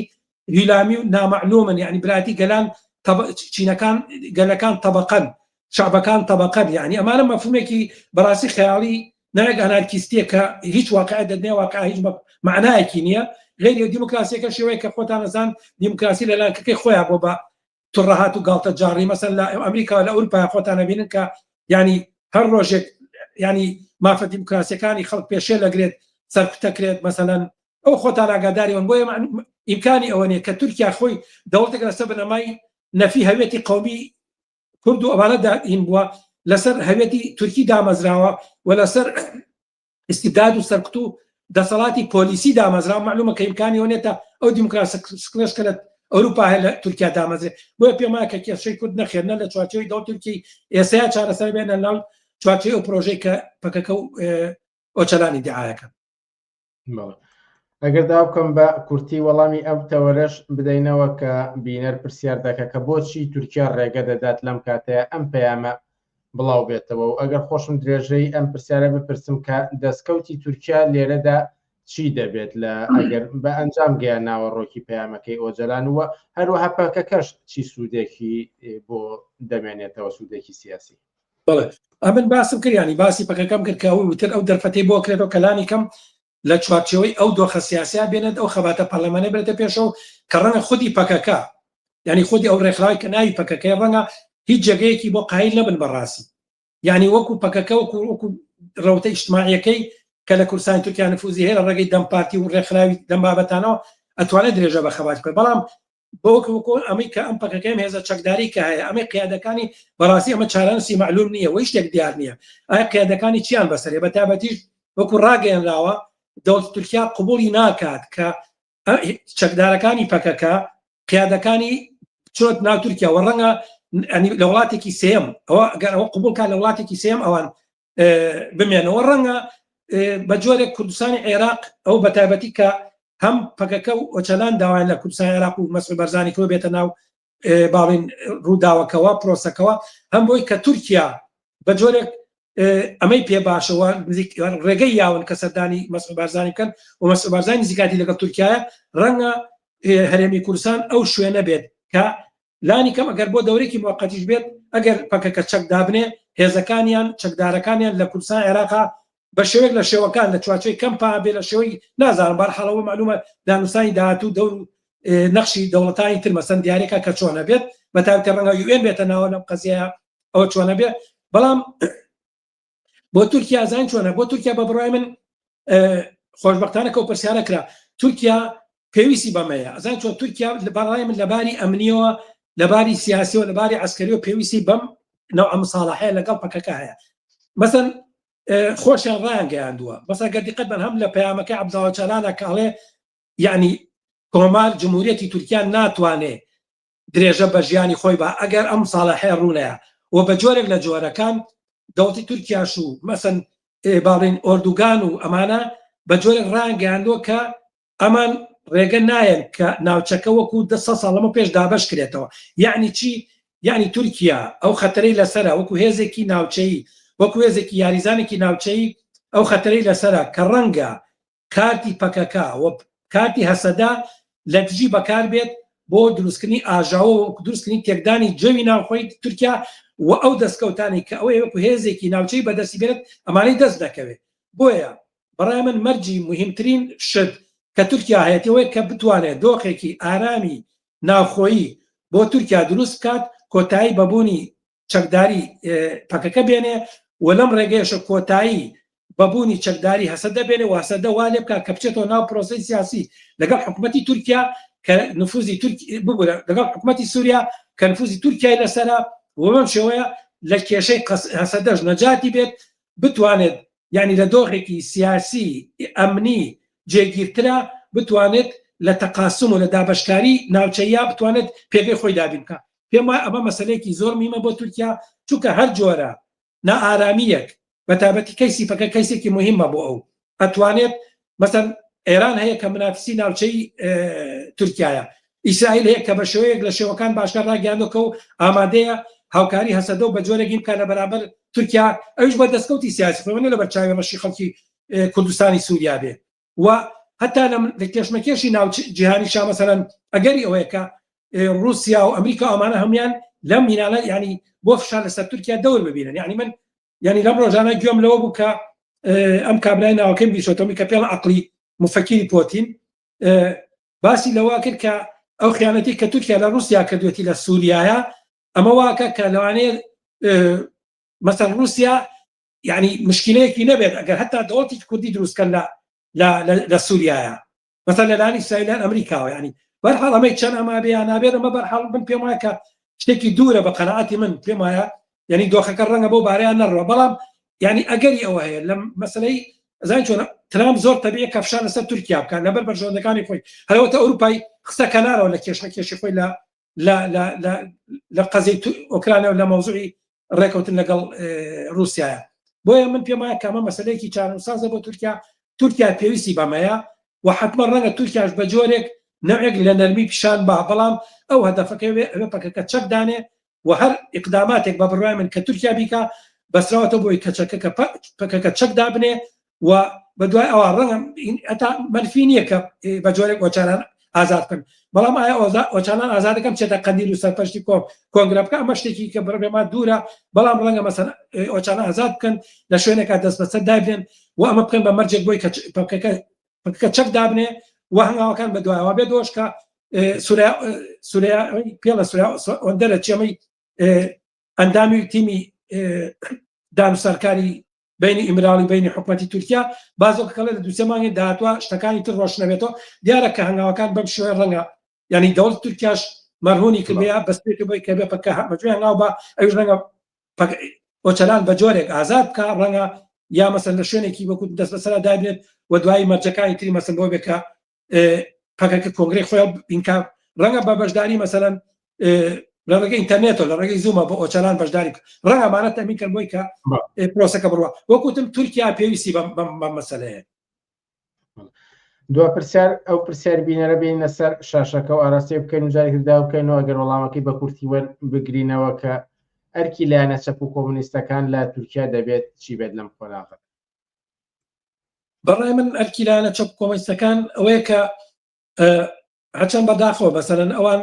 هیلامی و نامەعلومن یعنی براتی گەلان چینەکان گەلەکان تەبقەن شعبەکان تەبقەن یعنی ئەمانە مەفهومێکی بەڕاستی خەیاڵی ناوێک ئەنارکیستیە کە هیچ واقع دەدنێ واقع هیچ معنایەکی نییە غیری دیموکراسیەکە شێوەیە کە خۆتان ئەزان دیموکراسی لە لانکەکەی خۆیان بۆ بە تڕەهات و گاڵتە جاڕی مەسەن لە ئەمریکا لە ئەوروپا خۆتان ئەبینن کە ینی هەر ڕۆژێک ینی مافە دیموکراسیەکانی خەڵک پێشێل لەگرێت سەرکوتەکرێت مەسەلەن ئەو خۆتان ئاگاداری وەن بۆیە ئیمکانی ئەوە نیە کە تورکیا خۆی دەوڵەتێک لەسەر بنەمای نەفی هەوێتی قومی کورد و ئەوانە داین بووە لەسەر هەوێتی تورکی دامەزراوە و لەسەر ئیستیبداد و سەرکوت و دەسەڵاتی پۆلیسی دامەزرا معلومە کە ئیمکانی ئەوە نیە تا ئەو دیموکراسە سکلەش کە لە ئەوروپا هەیە لە تورکیا دامەزرێ بۆیە پێم وایە کە کێشەی کورد نەخێر نە لە چوارچێوەی دەوڵەتی تورکی ئێستا چارەسەر بێ نە لەناو چوارچێوەی ئەو پرۆژەی کە پەکەکە و ئۆجەلان ئیدعایەکەن. بەڵێ. ئەگەر داوا بکەم بە کورتی وەڵامی ئەم تەوەرەش بدەینەوە کە بینەر پرسیار دەکە کە بۆچی تورکیا ڕێگە دەدات لەم کاتەیە ئەم پەیامە بڵاو بێتەوە و ئەگەر خۆشم درێژەی ئەم پرسیارە بپرسم کە دەستکەوتی تورکیا لێرەدا چی دەبێت لە ئەگەر بە ئەنجام گەیان ناوەڕۆکی پەیامەکەی ئۆجەلان و هەروەها پەکەکەش چی سوودێکی بۆ دەمێنێتەوە سوودێکی سیاسی بەڵێ ئەمن باسم کرد ینی باسی پەکەکەم کرد کە ئەو وتر ئەو دەرفەتەی بۆ کرێتەوە کەلانی کەم لە چوارچێوەی ئەو دۆخە سیاسیا بێنێت ئەو خەباتە پەرلەمانە بێتە پێشەوە کە ڕەنگە خودی پەکەکە یعنی خودی ئەو ڕێکخراوی کە ناوی پەکەکەی ڕەنگە هیچ جێگەیەکی بۆ قایل نەبن بەڕاستی یعنی وەکو پەکەکە وەکو وەکو ڕەوتە ئیجتماعیەکەی کە لە کوردستانی تورکیا نفوزی هەیە لە ڕێگەی دەم پارتی و ڕێکخراوی دەم بابەتانەوە ئەتوانێت درێژە بە خەبات بکات بەڵام بۆ وەکو ئەمەی کە ئەم پەکەکەم هێزە چەکداری کە هەیە ئەمەی قیادەکانی بەڕاستی ئەمە چارەنووسی معلوم نییە و هیچ شتێک دیار نییە ئایا قیادەکانی چیان بەسەرێ بە تایبەتیش وەکو ڕاگەیەنراوە دەوڵەتی تورکیا قبوڵی ناکات کە چەکدارەکانی پەکەکە قیادەکانی چۆت ناو تورکیا و ڕەنگە لە وڵاتێکی سێم ئەوە ئەگەر ئەوە قبوڵ کات لە وڵاتێکی سێم ئەوان بمێنەوە ڕەنگە بە جۆرێک کوردستانی عێراق ئەو بە تایبەتی کە هەم پەکەکە و ئۆچەلان داوایان لە کوردستان عێراق و مەسعود بەرزانی کۆ بێتە ناو باڵین ڕووداوەکەوە پرۆسەکەوە هەم بۆی کە تورکیا بە جۆرێک ئەمەی پێ باشەوە ڕێگەی یاون کە سەردانی مەسعود بارزانی بکەن و مەسعود بارزانی نزیکاتی لەگەڵ تورکایە ڕەنگە هەرێمی کوردستان ئەو شوێنە بێت کە لانی کەم ئەگەر بۆ دەورێکی موقتیش بێت ئەگەر پەکەکە چەک دابنێ هێزەکانیان چەکدارەکانیان لە کوردستان عێراقا بە شێوەیەک لە شێوەکان لە چوارچێوەی کەمپا بێ لە شێوەی نازانم بەرحاڵەوە معلومە دانوستانی داهاتوو دەور و نەخشی دەوڵەتانی تر مەسەن دیارێکە کە چۆنە بێت بە تایبەتی ڕەنگە یوئێن بێتە ناوە لەم قەزیە ئەوە چۆنە بێت بەڵام بۆ تورکیا زان چۆنە بۆ تورکیا بە بڕای من خۆشببختانە کە و پرسیارە کرا تورکیا پێویستی بەمەیە ئەزان چۆن تورکیا لە بەڕای من لەباری ئەمنیەوە لەباری سیاسیەوە لەباری عسکەریەوە پێویستی بەم نەوع مساڵحەیە لەگەڵ پەکەکە هەیە مەسەن خۆشیان ڕایان گەیاندووە بەسە گەر دیقەت بن هەم لە پەیامەکەی عەبدوڵا ئۆجالانە کە ئەڵێ یعنی کۆمار جمهوریەتی تورکیا ناتوانێ درێژە بە ژیانی خۆی با ئەگەر ئەم ساڵحەیە ڕوونەیە و بە جۆرێک لە جۆرەکان دەوڵەتی تورکیاش و مەسەن باڵین ئۆردوگان و ئەمانە بە جۆرێک ڕایان گەیاندووە کە ئەمان ڕێگە نایەن کە ناوچەکە وەکو دە سە ساڵ لەمە پێش دابەش کرێتەوە یعنی چی یعنی تورکیا ئەو خەتەرەی لەسەرە وەکو هێزێکی ناوچەیی وەکو هێزێکی یاریزانێکی ناوچەیی ئەو خەتەرەی لەسەرە کە ڕەنگە کارتی پەکەکە و کارتی هەسەدە لە دژی بەکار بێت بۆ دروستکردنی ئاژاوە و دروستکردنی تێکدانی جەوی ناوخۆی تورکیا و ئەو دەستکەوتانی کە ئەوەی وەکو هێزێکی ناوچەی بەدەستی بێنێت ئەمانەی دەست نەکەوێت بۆیە بەڕای من مەرجی موهیمترین شت کە تورکیا هەیەتی ئەوەیە کە بتوانێت دۆخێکی ئارامی ناوخۆیی بۆ تورکیا دروست بکات کۆتایی بە بوونی چەکداری پەکەکە بێنێ و لەم ڕێگەیەشە کۆتایی بە بوونی چەکداری هەسەدە بێنێ و هەسەدە وا لێ بکات کە بچێتەوە ناو پرۆسەی سیاسی لەگەڵ حکوومەتی تورکیا کە نفوزی تورک ببورە لەگەڵ حکوومەتی سووریا کە نفوزی تورکیای لەسەرە و بەم شێوەیە لە کێشەی هەسەدەش نەجاتی بێت. بتوانێت یعنی لە دۆخێکی سیاسی ئەمنی جێگیرترا بتوانێت لە تەقاسم و لە دابەشکاری ناوچەیە بتوانێت پێگەی خۆی دابین بکە. پێم وایە ئەمە مەسەلەیەکی زۆر مهمە بۆ تورکیا، چونکە هەر جۆرە نائارامییەک بە تایبەتی کەیسی پەکە کەیسێکی مهمە بۆ ئەو ئەتوانێت مەسەن ئێران هەیە کە منافسی ناوچەی تورکایە ئیسرائیل هەیە کە بە شێوەیەک لە شێوەکان باشکار ڕاگەیاندۆکە و ئامادەیە هاوکاری هەسەدە و بە جۆرێکی بکە لە بەرامبەر تورکیا ئەوش بە دەستکەوتی سیاسی خۆی لە بەرچاوی ڕەشی خەڵکی کوردستانی سووریا بێ و هەتا لە کێشمەکێشی ناو جیهانی شا مەسەلەن ئەگەری ئەوەیە کە رووسیا و ئەمریکا ئەمانە هەموان لەم مینانە ینی بۆ فشار لەسەر تورکیا دەور ببینن یعنی من یعنی لەم ڕۆژانە گوێم لەوە بوو کە ئەم کابرای ناوەکەم بیشۆتەمی کە پێڵ عقلی مفەکیری پۆتین باسی لەوە کرد کە ئەو خیانەتی کە تورکیا لە رووسیا کردوێتی لە سووریایە ئەمە واکە کە لەوانەیە مەسەن رووسیا یعنی مشکلەیەکی نەبێت ئەگەر هەتا دەوڵەتێکی کوردی دروستکەن لە لە سووریایە مەسەن لەلایەن ئیسرائیلیان ئەمریکاوە ینی بەرحاڵ ئەمەی چەند ئەما بێ یان نابێت ئەمە بەرحاڵ من پێم وایە کە شتێکی دوورە بە قەناعەتی من پێم وایە یعنی دۆخەکە ڕەنگە بۆ بارەیان نەڕوە بەڵام یعنی ئەگەری ئەوە هەیە لەم مەسلەی زان چۆن ترامپ زۆر تەبیە کە فشار لەسەر تورکیا بکات لەبەر بەرژەوەندەکانی خۆی هەرەوەتە ئەوروپای خستە کەنارەوە لە کێشە کێشی خۆی لە لە لە لە لە قەزیەی ئۆکرانیا و لە مەوزوعی ڕێکەوتن لەگەڵ رووسایە بۆیە من پێم وایە کامە مەسلەیەکی چارەنووسازە بۆ تورکیا تورکیا پێویستی بەمەیە و حتمما ڕەنگە تورکیاش بە جۆرێک نەوێک لە نەرمی پیشان با بەڵام ئەو هەدەفەکەی وێ ئەوێ پەکەکە چەک دانێ و هەر ئیقداماتێک بە بڕوای من کە تورکیا بیکا بەسراوەتە بۆی کە چەکەکە پەکەکە چەک دابنێ و بە دوای ئەوە ڕەنگە هەتا مەنفی نییە کە بە جۆرێک ئۆچالان ئازاد بکەن بەڵام ئایا ئۆچالان ئازادەکەم چێتە قەندیل و سەرپەرشتی کۆ کۆنگرە بکە ئەمە شتێکی کە بڕێما دوورە بەڵام ڕەنگە مەسەن ئۆچالان ئازاد بکەن لە شوێنێکا دەست بەسەر دابنێن و ئەمە بکەن بە مەرجێک بۆی کە پەکەکە پەکەکە چەک دابنێ و هەنگاوەکان بە دوایەوە بێت دۆش کە سوریا سوریا پێڵە سوریا ئۆندەرە چێمەی ئەندامی تیمی دانوسەرکاری بینی ئیمراڵی بینی حکومەتی تورکیا بازۆکە کەڵێ لە دوسێ مانگی داهاتوە شتەکانی تر ڕۆشنەبێتەوە دیارە کە هەنگاوەکان بەم شێوەیە ڕەنگە یعنی دەوڵەت تورکیاش مەرهونی کردەیە بەستێت بۆی کە بێ پەکە بەجوێ هەنگاو بە ئەویش ڕەنگە ئۆچەلان بە جۆرێک ئازاد بکە ڕەنگە یا مەسەن لە شوێنێکی وەکو دەست بەسەرا دابنێت و دوایی مەرجەکانی تری مەسن بۆ بێ کە پەکەکە کۆنگرەی خۆی بینکا ڕەنگە بە بەشداری مەسەلەن لە ڕێگەی ئینتەرنێتەوە لە ڕێگەی زوومە بۆ ئۆچەلان بەشداری ڕەنگە ئەمانە تەمین کەن بۆی کە پرۆسەکە بڕوا وەکوتم تورکیا پێویستی بەم مەسەلەیە. دوا پرسیار ئەو پرسیار بینەرە بینە سەر شاشەکە و ئاراستەی بکەین و جارێکی دا بکەین و ئەگەر وەڵامەکەی بە کورتی وەربگرینەوە کە ئەرکی لایەنە چەپ و کۆمۆنیستەکان لە تورکیا دەبێت چی بێت لەم قۆناغە؟ بەڕای من ئەرکی لایەنە چەپ کۆمەنیستەکان ئەوەیە کە هەچەند بەداخەوە مەسەلەن ئەوان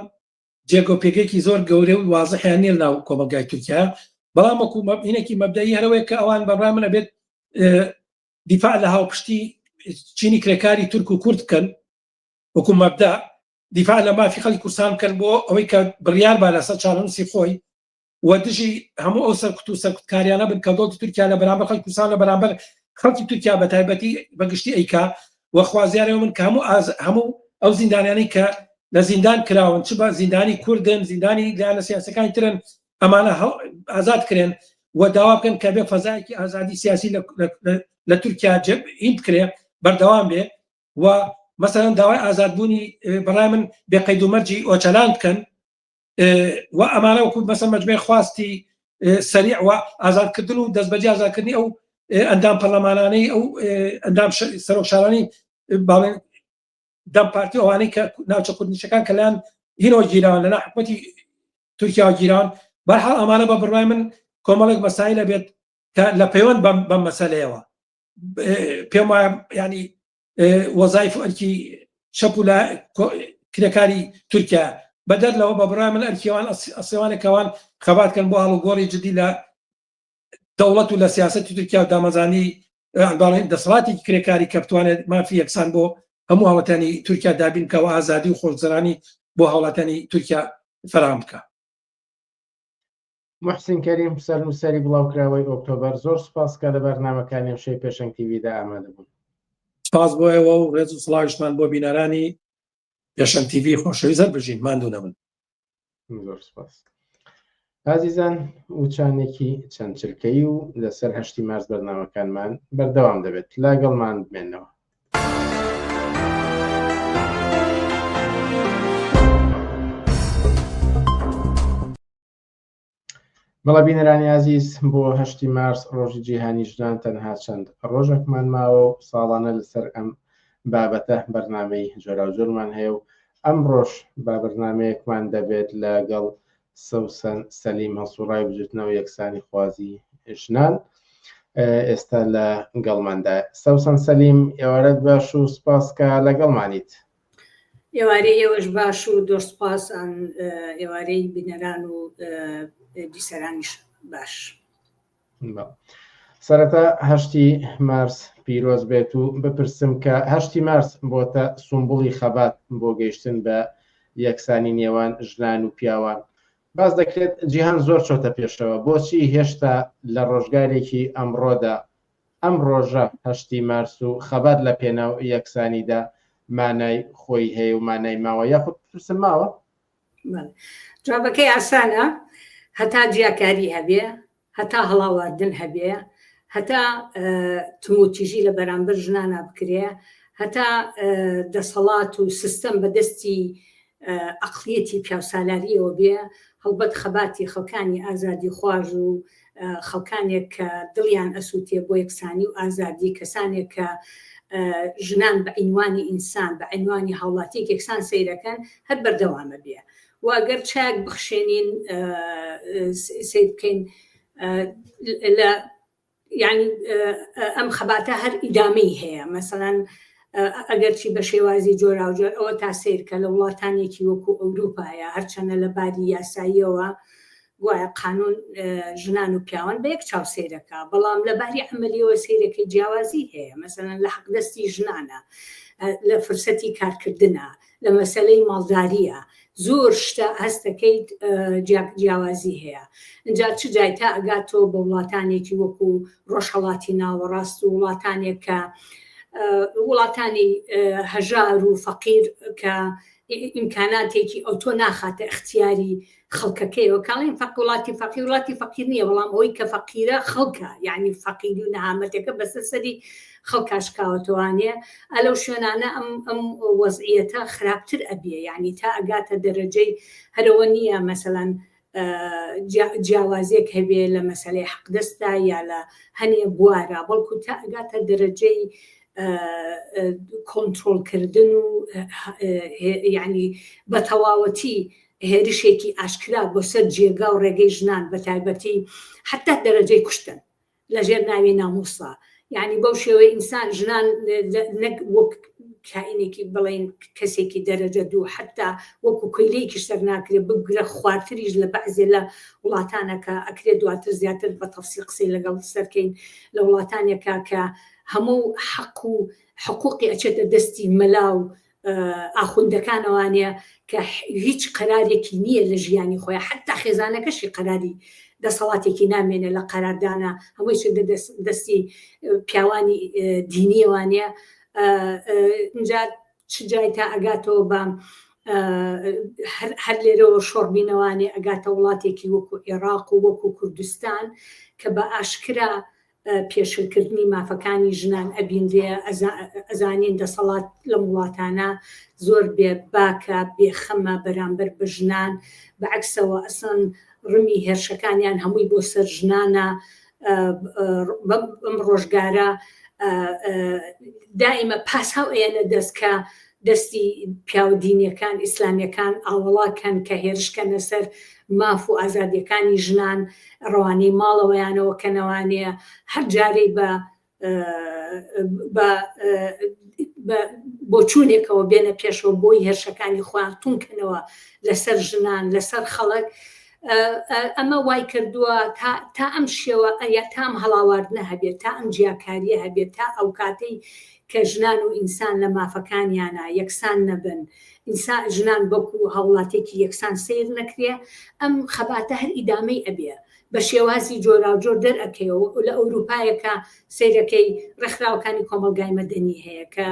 جێگە و پێگەیەکی زۆر گەورە و وازحیان نییە ناو کۆمەلگای تورکیا بەڵام وەکو مەبینێکی مەبدەئی هەرەوەیە کە ئەوان بەڕای من ئەبێت دیفاع لە هاوپشتی چینی کرێکاری تورک و کورد بکەن وەکو مەبدا دیفاع لە مافی خەڵکی کوردستان بکەن بۆ ئەوەی کە بڕیار با لەسەر چارەنووسی خۆی و دژی هەموو ئەو سەرکوت و سەرکوتکاریانە بن کە دەوڵەتی تورکیا لە بەرامبەر خەڵکی کوردستان لە بەرامبەر خەڵکی تورکیا بە تایبەتی بە گشتی ئەیکا و خوازیارەوە من کە هەموو ئاز هەموو ئەو زیندانیانەی کە لە زیندان کراون چ بە زیندانی کوردن زیندانی لایەنە سیاسەکانی ترن ئەمانە ئازاد کرێن و داوا بکەن کە بێ فەزایەکی ئازادی سیاسی لە تورکیا هین بکرێ بەردەوام بێ و مەسەلەن داوای ئازادبوونی بەڕای من بێ قەید و مەرجی ئۆچەلان بکەن و ئەمانە وەکو مەسە مەجموعی خواستی سەریع و ئازادکردن و دەستبەجێ ئازادکردنی ئەو ئەندام پەرلەمانانەی ئەو ئەندام سەرۆک شارانی باڵێن دەم پارتی ئەوانەی کە ناوچە کوردنیشەکان کە لایەن هینەوە گیراون لەنا حکومەتی تورکیا گیران بەرحاڵ ئەمانە بە بڕوای من کۆمەڵێک مەسایلە بێت کە لە پەیوەند بەم بەم مەسەلەیەوە پێم وایە ینی وەزایف و ئەرکی چەپ و کرێکاری تورکیا بەدەر لەوە بە بڕای من ئەرکیوان ئەسێوانێکەوان خەباتکەن بۆ ئاڵوگۆڕی جدی لە دەوڵەت و لە سیاستی تورکیا و دامەزانی باڵێن دەسەڵاتێکی کرێکاری کە بتوانێت مافی یەکسان بۆ هەموو هاوڵاتیانی تورکیا دابین بکە و ئازادی و خۆشگوزەرانی بۆ هاوڵاتیانی تورکیا فەراهەم بکە. موحسین کەریم، سەرنووسەری بڵاوکراوەی ئۆکتۆبەر، زۆر سوپاس کە لە بەرنامەکانی ئەمشەوی پێشەنگ تیڤیدا ئامادە بوون. سپاس بۆ ئێوە و ڕێز و سڵاویشمان بۆ بینەرانی پێشەنگ تیڤی خۆشەویست هەر بژین ماندوو نەبن. زۆر سپاس. ئازیزان وچانێکی چەند چرکەیی و لەسەر هەشتی مارس بەرنامەکانمان بەردەوام دەبێت لاگەڵمان بمێنەوە. بەڵێ بینەرانی ئازیز بۆ هەشتی مارس ڕۆژی جیهانی ژنان تەنها چەند ڕۆژێکمان ماوە و ساڵانە لەسەر ئەم بابەتە بەرنامەی جۆراوجۆرمان هەیە و ئەمڕۆش بە بەرنامەیەکمان دەبێت لەگەڵ سەوسەن سەلیم هەڵسوڕاوی بزوتنەوە یەکسانی خوازی ژنان ئێستا لە گەڵماندا سەوسەن سەلیم ئێوارەت باش و سپاس کە لەگەڵمانیت. ئێوارەی ئێوەش باش و زۆر سپاس ئێوارەی بینەران و بیسەرانیش باش. سەرەتا هەشتی مارس پیرۆز بێت و بپرسم کە هەشتی مارس بۆتە سومبوڵی خەبات بۆ گەیشتن بە یەکسانی نێوان ژنان و پیاوان. باس دەکرێت جیهان زۆر چۆتە پێشەوە، بۆچی هێشتا لە ڕۆژگارێکی ئەمڕۆدا ئەم ڕۆژە هەشتی مارس و خەبات لە پێناو یەکسانیدا مانای خۆی هەیە و مانای ماوە یاخود بپرسم ماوە؟ جوابەکەی ئاسانە هەتا جیاکاری هەبێ هەتا هەڵاواردن هەبێ هەتا تموتیژی لە بەرامبەر ژنانە بکرێ هەتا دەسەڵات و سیستەم بەدەستی ئەقلیەتی پیاوسالاریەوە بێ هەڵبەت خەباتی خەڵکانی ئازادی خواز و خەڵکانێک کە دڵیان ئەسووتێ بۆ یەکسانی و ئازادی، کەسانێک کە ژنان بە عینوانی ئینسان، بە عینوانی هاوڵاتیەک یەکسان سەیرەکەن، هەر بەردەوامە بێ. و گەر چایەک بخشێنین سەیر بکەین لە یعنی ئەم خەباتە هەر ئیدامەی هەیە مەسەلەن ئەگەرچی بە شێوازی جۆراوجۆر ئەوە تا سەیر کە لە وڵاتانێکی وەکو ئەوروپایە هەرچەنە لە باری یاساییەوە گوایە قانون ژنان و پیاوان بە یەک چاو سەیرەکا بەڵام لە باری عەمەلیەوە سەیرەکەی جیاوازی هەیە مەسەلەن لە حەقدەستی ژنانە لە فرسەتی کارکردنە لە مەسەلەی ماڵداریە زۆر شتە هەستەکەیت جیاوازی هەیە ئینجا چ جای تا ئەگاتەوە بە وڵاتانێکی وەکو ڕۆژهەڵاتی ناوەڕاست و وڵاتانێک کە وڵاتانی هەژار و فەقیر کە ئیمکاناتێکی ئەوتۆ ناخاتە ئیختیاری خەڵکەکەیەوە کاڵین فەق وڵاتی فەقیر وڵاتی فەقیر نییە بەڵام ئەوەی کە فەقیرە خەڵکە یعنی فەقیری و نەهامەتەکە بەسەر سەری خەڵکا شکاوەتەوانێ ئەلەو شوێنانە ئەم ئەم وەزعیەتە خراپتر ئەبێ یعنی تا ئەگاتە دەرەجەی هەرەوە نییە مەسەلەن جیاوازیەک هەبێ لە مەسەلەی حەقدەستا یا لە هەنێ بوارە بەڵکو تا ئەگاتە دەرەجەی کۆنترۆڵکردن و یعنی بە تەواوەتی هێرشێکی ئاشکرا بۆ سەر جێگا و ڕێگەی ژنان بە تایبەتی حتا دەرەجەی کوشتن لەژێر ناوی ناموسا یعنی بەو شێوەی ئینسان ژنان نەک وەک کائینێکی بڵین کەسێکی دەرەجە دوو حتا وەکو کۆیلەیەکیش سەر ناکرێت بگرە خوارتریش لە بەعزێ لە وڵاتانەکە ئەکرێت دواتر زیاتر بە تەفسیل قسەی لەگەڵ سەرکەین لە وڵاتانێکە کە هەموو حەق و حقوقی ئەچێتە دەستی مەلا و ئاخوندەکانەوانە کە هیچ قەرارێکی نییە لە ژیانی خۆی حتا خێزانەکەشی قەراری دەسەڵاتێکی نامێنێ لە قەراردانە هەمووی چێتە دەستی پیاوانی دینیەوانە اینجا چ جای تا ئەگاتەوە بە هەر لێرەوە شۆڕبینەوانێ ئەگاتە وڵاتێکی وەکو عێراق و وەکو کوردستان کە بە ئاشکرا پێشلکردنی مافەکانی ژنان ئەبینرێ، ئەزانین دەسەڵات لەم وڵاتانە زۆر بێ باکە، بێ خەمە بەرامبەر بە ژنان، بە عەکسەوە ئەسڵەن ڕمی هێرشەکانیان هەمووی بۆ سەر ژنانە، بەم ڕۆژگارە دائیمە پاساو ئەیەنە دەست کە دەستی پیاوە دینیەکان ئیسلامیەکان ئاوەڵا کەن کە هێرش کەنە سەر ماف و ئازادیەکانی ژنان ڕەوانەی ماڵەوەیانەوە کەنەوانەیە هەر جارەی بە بە بۆچوونێکەوە بێنە پێشەوە بۆی هێرشەکانی خۆیان تونکەنەوە لەسەر ژنان لەسەر خەڵک ئەمە وای کردووە تا ئەم شێوە یا تا ئەم هەڵاواردنە هەبێت تا ئەم جیاکاریە هەبێت تا ئەو کاتەی کە ژنان و ئینسان لە مافەکانیانا یەکسان نەبن، ئینسان ژنان وەکو هاوڵاتیەکی یەکسان سەیر نەکرێ، ئەم خەباتە هەر ئیدامەی ئەبێ، بە شێوازی جۆراوجۆر دەرئەکەوێ، لە ئەوروپایەکە سەیرەکەی ڕێکخراوەکانی کۆمەڵگای مەدەنی هەیە کە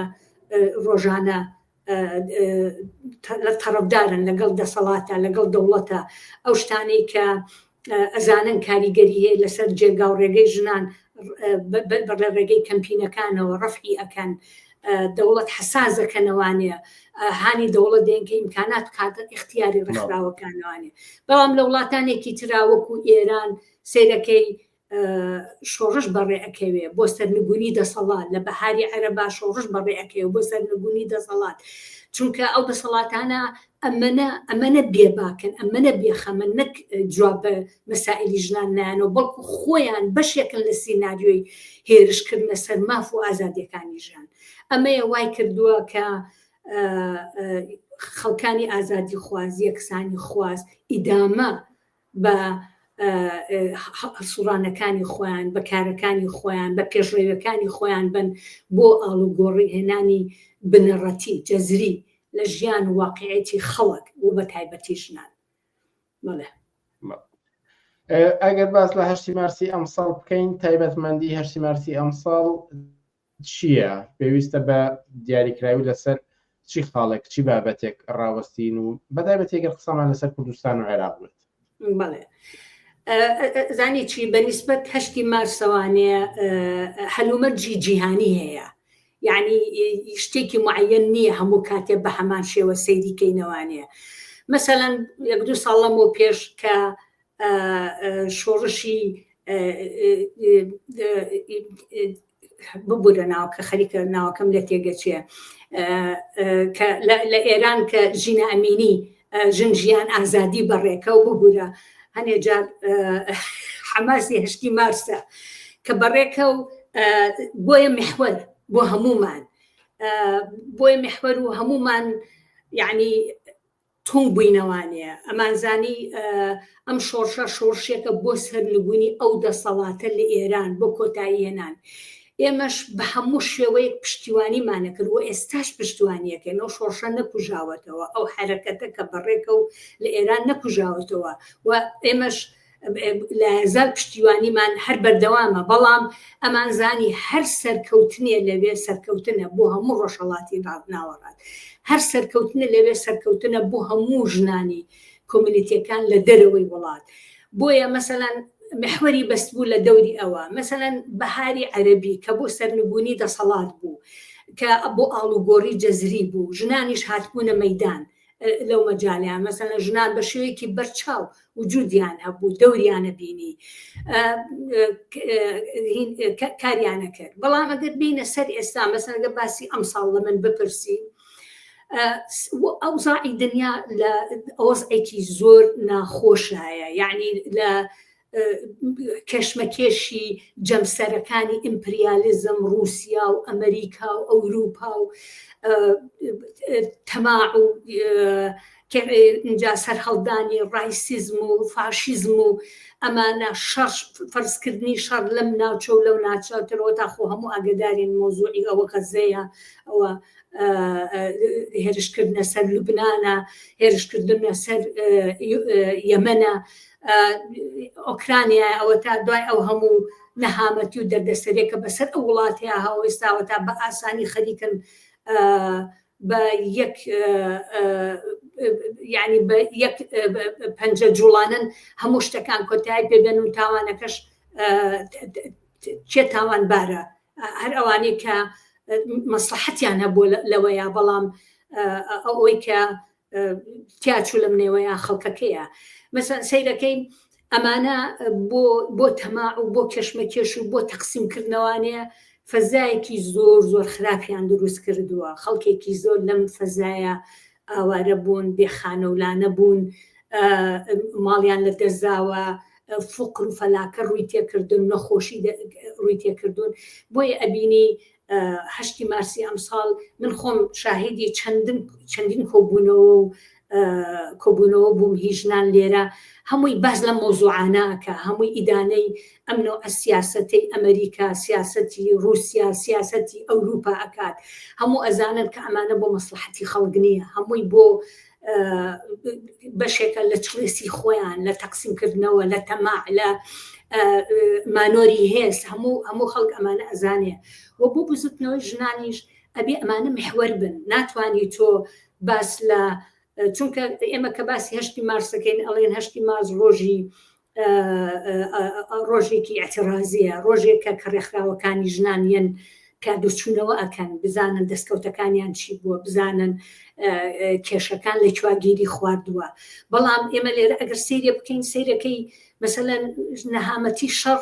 ڕۆژانە لە تەڕەفدارن لەگەڵ دەسەڵاتە لەگەڵ دەوڵەتە ئەو شتانەی کە. ئەزانن کاریگەری هەیە لەسەر جێگا و ڕێگەی ژنان بە ڕێگەی کەمپینەکانەوە ڕەفعی ئەکەن دەوڵەت حەسازەکەنەوانێ هانی دەوڵەت دێن کە ئیمکانات بکاتە ئیختیاری ڕێکخراوەکانەوانێ بەڵام لە وڵاتانێکی ترا وەکو ئێران سەیرەکەی شۆڕش بەڕێ ئەکەوێ بۆ سەرنگونی دەسەڵات لە بەهاری عەرەبا شۆڕش بەڕێ ئەکەوێ بۆ سەرنگونی دەسەڵات چونکە ئەو دەسەڵاتانە ئەمەنە ئەمەنە بێباکن ئەمەنە بێخەمن نەک جواب بە مەسائلی ژنان نایەنەوە بەڵکو خۆیان بەشێکن لە سیناریۆی هێرشکردنە سەر ماف و ئازادیەکانی ژنان ئەمەیە وای کردووە کە خەڵکانی ئازادی خواز یەکسانی خواز ئیدامە بە هەڵسوڕانەکانی خۆیان، بە کارەکانی خۆیان، بە پێشڕەویەکانی خۆیان بن بۆ ئاڵوگۆڕی هێنانی بنەڕەتی، جەزری، لە ژیان و واقیعێتی خەڵک و بە تایبەتی ژنان. بەڵێ. ئەگەر باس لە هەشتی مارسی ئەمساڵ بکەین، تایبەتمەندی هەشتی مارسی ئەمساڵ چییە؟ پێویستە بە دیاریکراوی لەسەر چی خاڵێک، چی بابەتێک ڕاوەستین و بەتایبەتی گەر قسەمان لەسەر کوردستان و عێراق بێت؟ بەڵێ زانی چی بە نیسبەت هەشتی مارسەوانێ هەلومەرجی جیهانی هەیە یعنی شتێکی معەن نییە هەموو کاتێ بە هەمان شێوە سەیری کەینەوانێ مەسەلەن یەک دوو ساڵ لەمەو پێش کە شۆڕشی ببورە ناوکە خەریکە ناوەکەم لە تێگەچێ کە لە ئێران کە ژینە ئەمینی ژن ژیان ئازادی بەڕێکە و ببورە هەنێ جار حەماسی هەشتی مارسە کە بەڕێکە و بۆیە محوەر بۆ هەمومان بۆیە محوەر و هەمومان یعنی تونگ بووینەوانێ، ئەمانزانی ئەم شۆڕشە شۆڕشێکە بۆ سەرنگونی ئەو دەسەڵاتە لە ئێران بۆ کۆتایی هێنان. ئێمەش بە هەموو شێوەیەک پشتیوانیمان ئەکرد و ئێستاش پشتیوانی ئەکەین. ئەو شۆڕشە نەکوژاوەتەوە، ئەو حەرەکەتە کە بەڕێکەوت لە ئێران نەکوژاوەتەوە و ئێمەش لایەزال پشتیوانیمان هەر بەردەوامە، بەڵام ئەمانزانی هەر سەرکەوتنێ لەوێ سەرکەوتنە بۆ هەموو ڕۆژهەڵاتی ناوەڕاست، هەر سەرکەوتنە لەوێ سەرکەوتنە بۆ هەموو ژنانی کۆمیونیتیەکان لە دەرەوەی وڵات. بۆیە مەسەلەن میحوەری بەستبوو لە دەوری ئەوە، مەسەلەن بەهاری عەرەبی کە بۆ سەرنگونی دەسەڵات بوو، کە بۆ ئاڵوگۆڕی جەزری بوو، ژنانیش هاتبوونە مەیدان، لەو مەجالەیان مەسەلەن ژنان بە شێوەیەکی بەرچاو وجودیان هەبوو دەوریانە بینی کاریانە کرد بەڵام ئەگەر بینە سەر ئێستا مەسەلەن ئەگەر باسی ئەم ساڵ لە من بپرسی ئەوزاعی دنیا لە ئەوەزعێکی زۆر ناخۆشایە یعنی لە کێشمەکێشی جەمسەرەکانی ئیمپریالیزم، ڕووسیا و ئەمریکا و ئەوروپا و تەماع و ئینجا سەرهەڵدانی ڕایسیزم و فاشیزم و ئەمانە شەڕ فەرزکردنی شەڕ لەم ناوچە و لەو ناچەترەوە تا خۆ هەموو ئاگدارین مۆزوعی ئەوە غەزەیە ئەوە هێرشکردنە سەر لوبنانە هێرشکردنە سەر یەمەنە ئۆکرانیا ئەوەتا دوای ئەو هەموو نەهامەتی و دەردەسەرێکە بەسەر ئەو وڵاتەیە هاوە ئێستاوەتا بە ئاسانی خەریکن بە یەک یعنی بە یەک پەنجە جوڵانن هەموو شتەکان کۆتایی پێبێن و تاوانەکەش کێ تاوانبارە هەر ئەوانەی کە مەسلحەتیان هەبوو لەوەیە بەڵام ئەوەی کە تیاچوو لەم نێوەیە خەڵکەکەیە مەسەن سەیرەکەی ئەمانە بۆ بۆ تەماع و بۆ کێشمەکێش و بۆ تەقسیمکردنەوانەیە فەزایەکی زۆر زۆر خراپیان دروست کردووە خەڵکێکی زۆر لەم فەزایە ئاوارە بوون بێخانە و لانە بوون ماڵیان لە دەستداوە فقر و فەلاکە ڕووی تێکردن نەخۆشی ڕووی تێکردوون بۆیە ئەبینی هەشتی مارسی ئەمساڵ من خۆم شاهیدی چەندین چەندین کۆبوونەوە و کۆبوونەوە بووم هی ژنان لێرە هەمووی باس لەم مەوزوعانە ئەکا هەمووی ئیدانەی ئەم نەوعە سیاسەتەی ئەمریکا سیاسەتی ڕووسیا سیاسەتی ئەوروپا ئەکات هەموو ئەزانن کە ئەمانە بۆ مەسڵەحەتی خەڵک نییە هەمووی بۆ بەشێکە لە چڵێسی خۆیان لە تەقسیمکردنەوە لە تەماع لە مانۆری هێز هەموو هەموو خەڵک ئەمانە ئەزانێ و بۆ بزوتنەوەی ژنانیش ئەبێ ئەمانە محوەر بن ناتوانانی تۆ باس لە چونکە ئێمە کە باسی هەشتی مارسەکەین ئەڵێن هەشتی مارس ڕۆژی ڕۆژێکی ئیعترازیە، ڕۆژێکە کە ڕێکخراوەکانی ژنان یەن پیادەچوونەوە ئەکەن، بزانن دەستکەوتەکانیان چی بووە، بزانن کێشەکان لە کوێ گیری خواردووە. بەڵام ئێمە لێرە ئەگەر سەیرێ بکەین، سەیرەکەی مەسەلەن نەهامەتی شەڕ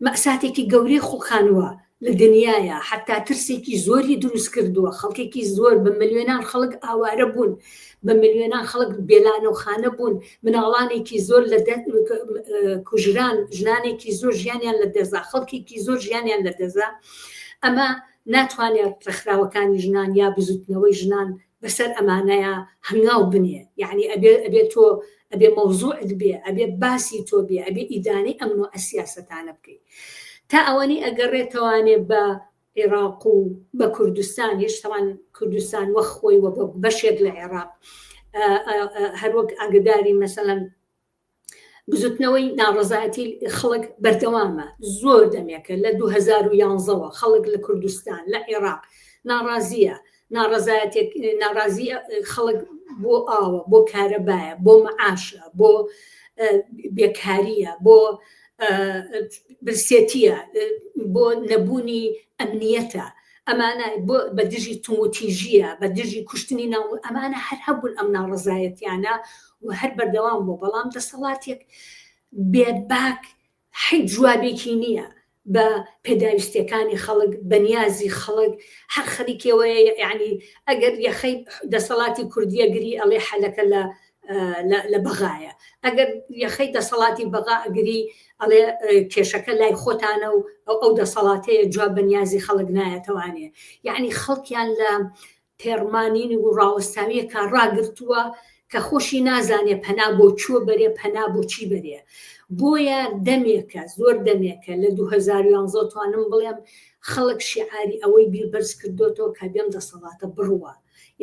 مەئساتێکی گەورەی خوڵقانوە لە دنیایا، حەتا ترسێکی زۆری دروست کردووە، خەڵکێکی زۆر بە ملیۆنان خەڵک ئاوارە بوون، بە ملیۆنان خەڵک بێلانەوخانە بوون، مناڵانێکی زۆر لە کوژران، ژنانێکی زۆر ژیانیان لە دەستدا، خەڵکێکی زۆر ژیانیان لە دەستدا. ئەمە ناتوانێت ڕێکخراوەکانی ژنان یا بزوتنەوەی ژنان بەسەر ئەمانەیا هەنگاو بنێ یەعنی ئەبێ ئەبێ تۆ ئەبێ مەوزوعت بێ ئەبێ باسی تۆ بێ ئەبێ ئیدانەی ئەم نوعە سیاسەتانە بکەی تا ئەوەنی ئەگەڕێتەوانێ بە عێراق و بە کوردستان هیچ تەوان کوردستان وەک خۆی وە بەشێک لە عێراق هەروەک ئاگداری مەسەلەن بزوتنەوەی ناڕەزایەتی خەڵک بەردەوامە زۆر دەمێکە لە 2011ەوە خەڵک لە کوردستان لە عێراق ناڕازیە ناڕەزایەتێک ناڕازی خەڵک بۆ ئاوە بۆ کارەبایە بۆ معاشە بۆ بێکاریە بۆ برسێتیە بۆ نەبوونی ئەمنیەتە ئەمانە بۆ بە دژی توموتیژیە بە دژی کوشتنی ناو ئەمانە هەر هەبوون ئەم ناڕەزایەتیانە و هەر بەردەوام بووە، بەڵام دەسەڵاتێک بێباک حیچ جوابێکی نییە بە پێداویستیەکانی خەڵک، بە نیازی خەڵک، هەر خەریکێوەیە یەعنی ئەگەر یەخەی دەسەڵاتی کوردیە گری ئەڵێ حەلەکە لە لە بەغایە، ئەگەر یەخەی دەسەڵاتی بەغا ئەگری ئەڵێ کێشەکە لای خۆتانە و ئەو دەسەڵاتەیە جواب بە نیازی خەڵک نایەتەوانێ، یەعنی خەڵکیان لە تێڕمانین و ڕاوەستاویەکا ڕاگرتووە کە خۆشی نازانێ پەنا بۆ کوێ بەرێ پەنا بۆ چی بەرێ بۆیە دەمێکە زۆر دەمێکە لە 2011 توانم بڵێم خەڵک شیعاری ئەوەی بیر بەرز کردۆتەوە کە بێم دەسەڵاتە بڕوا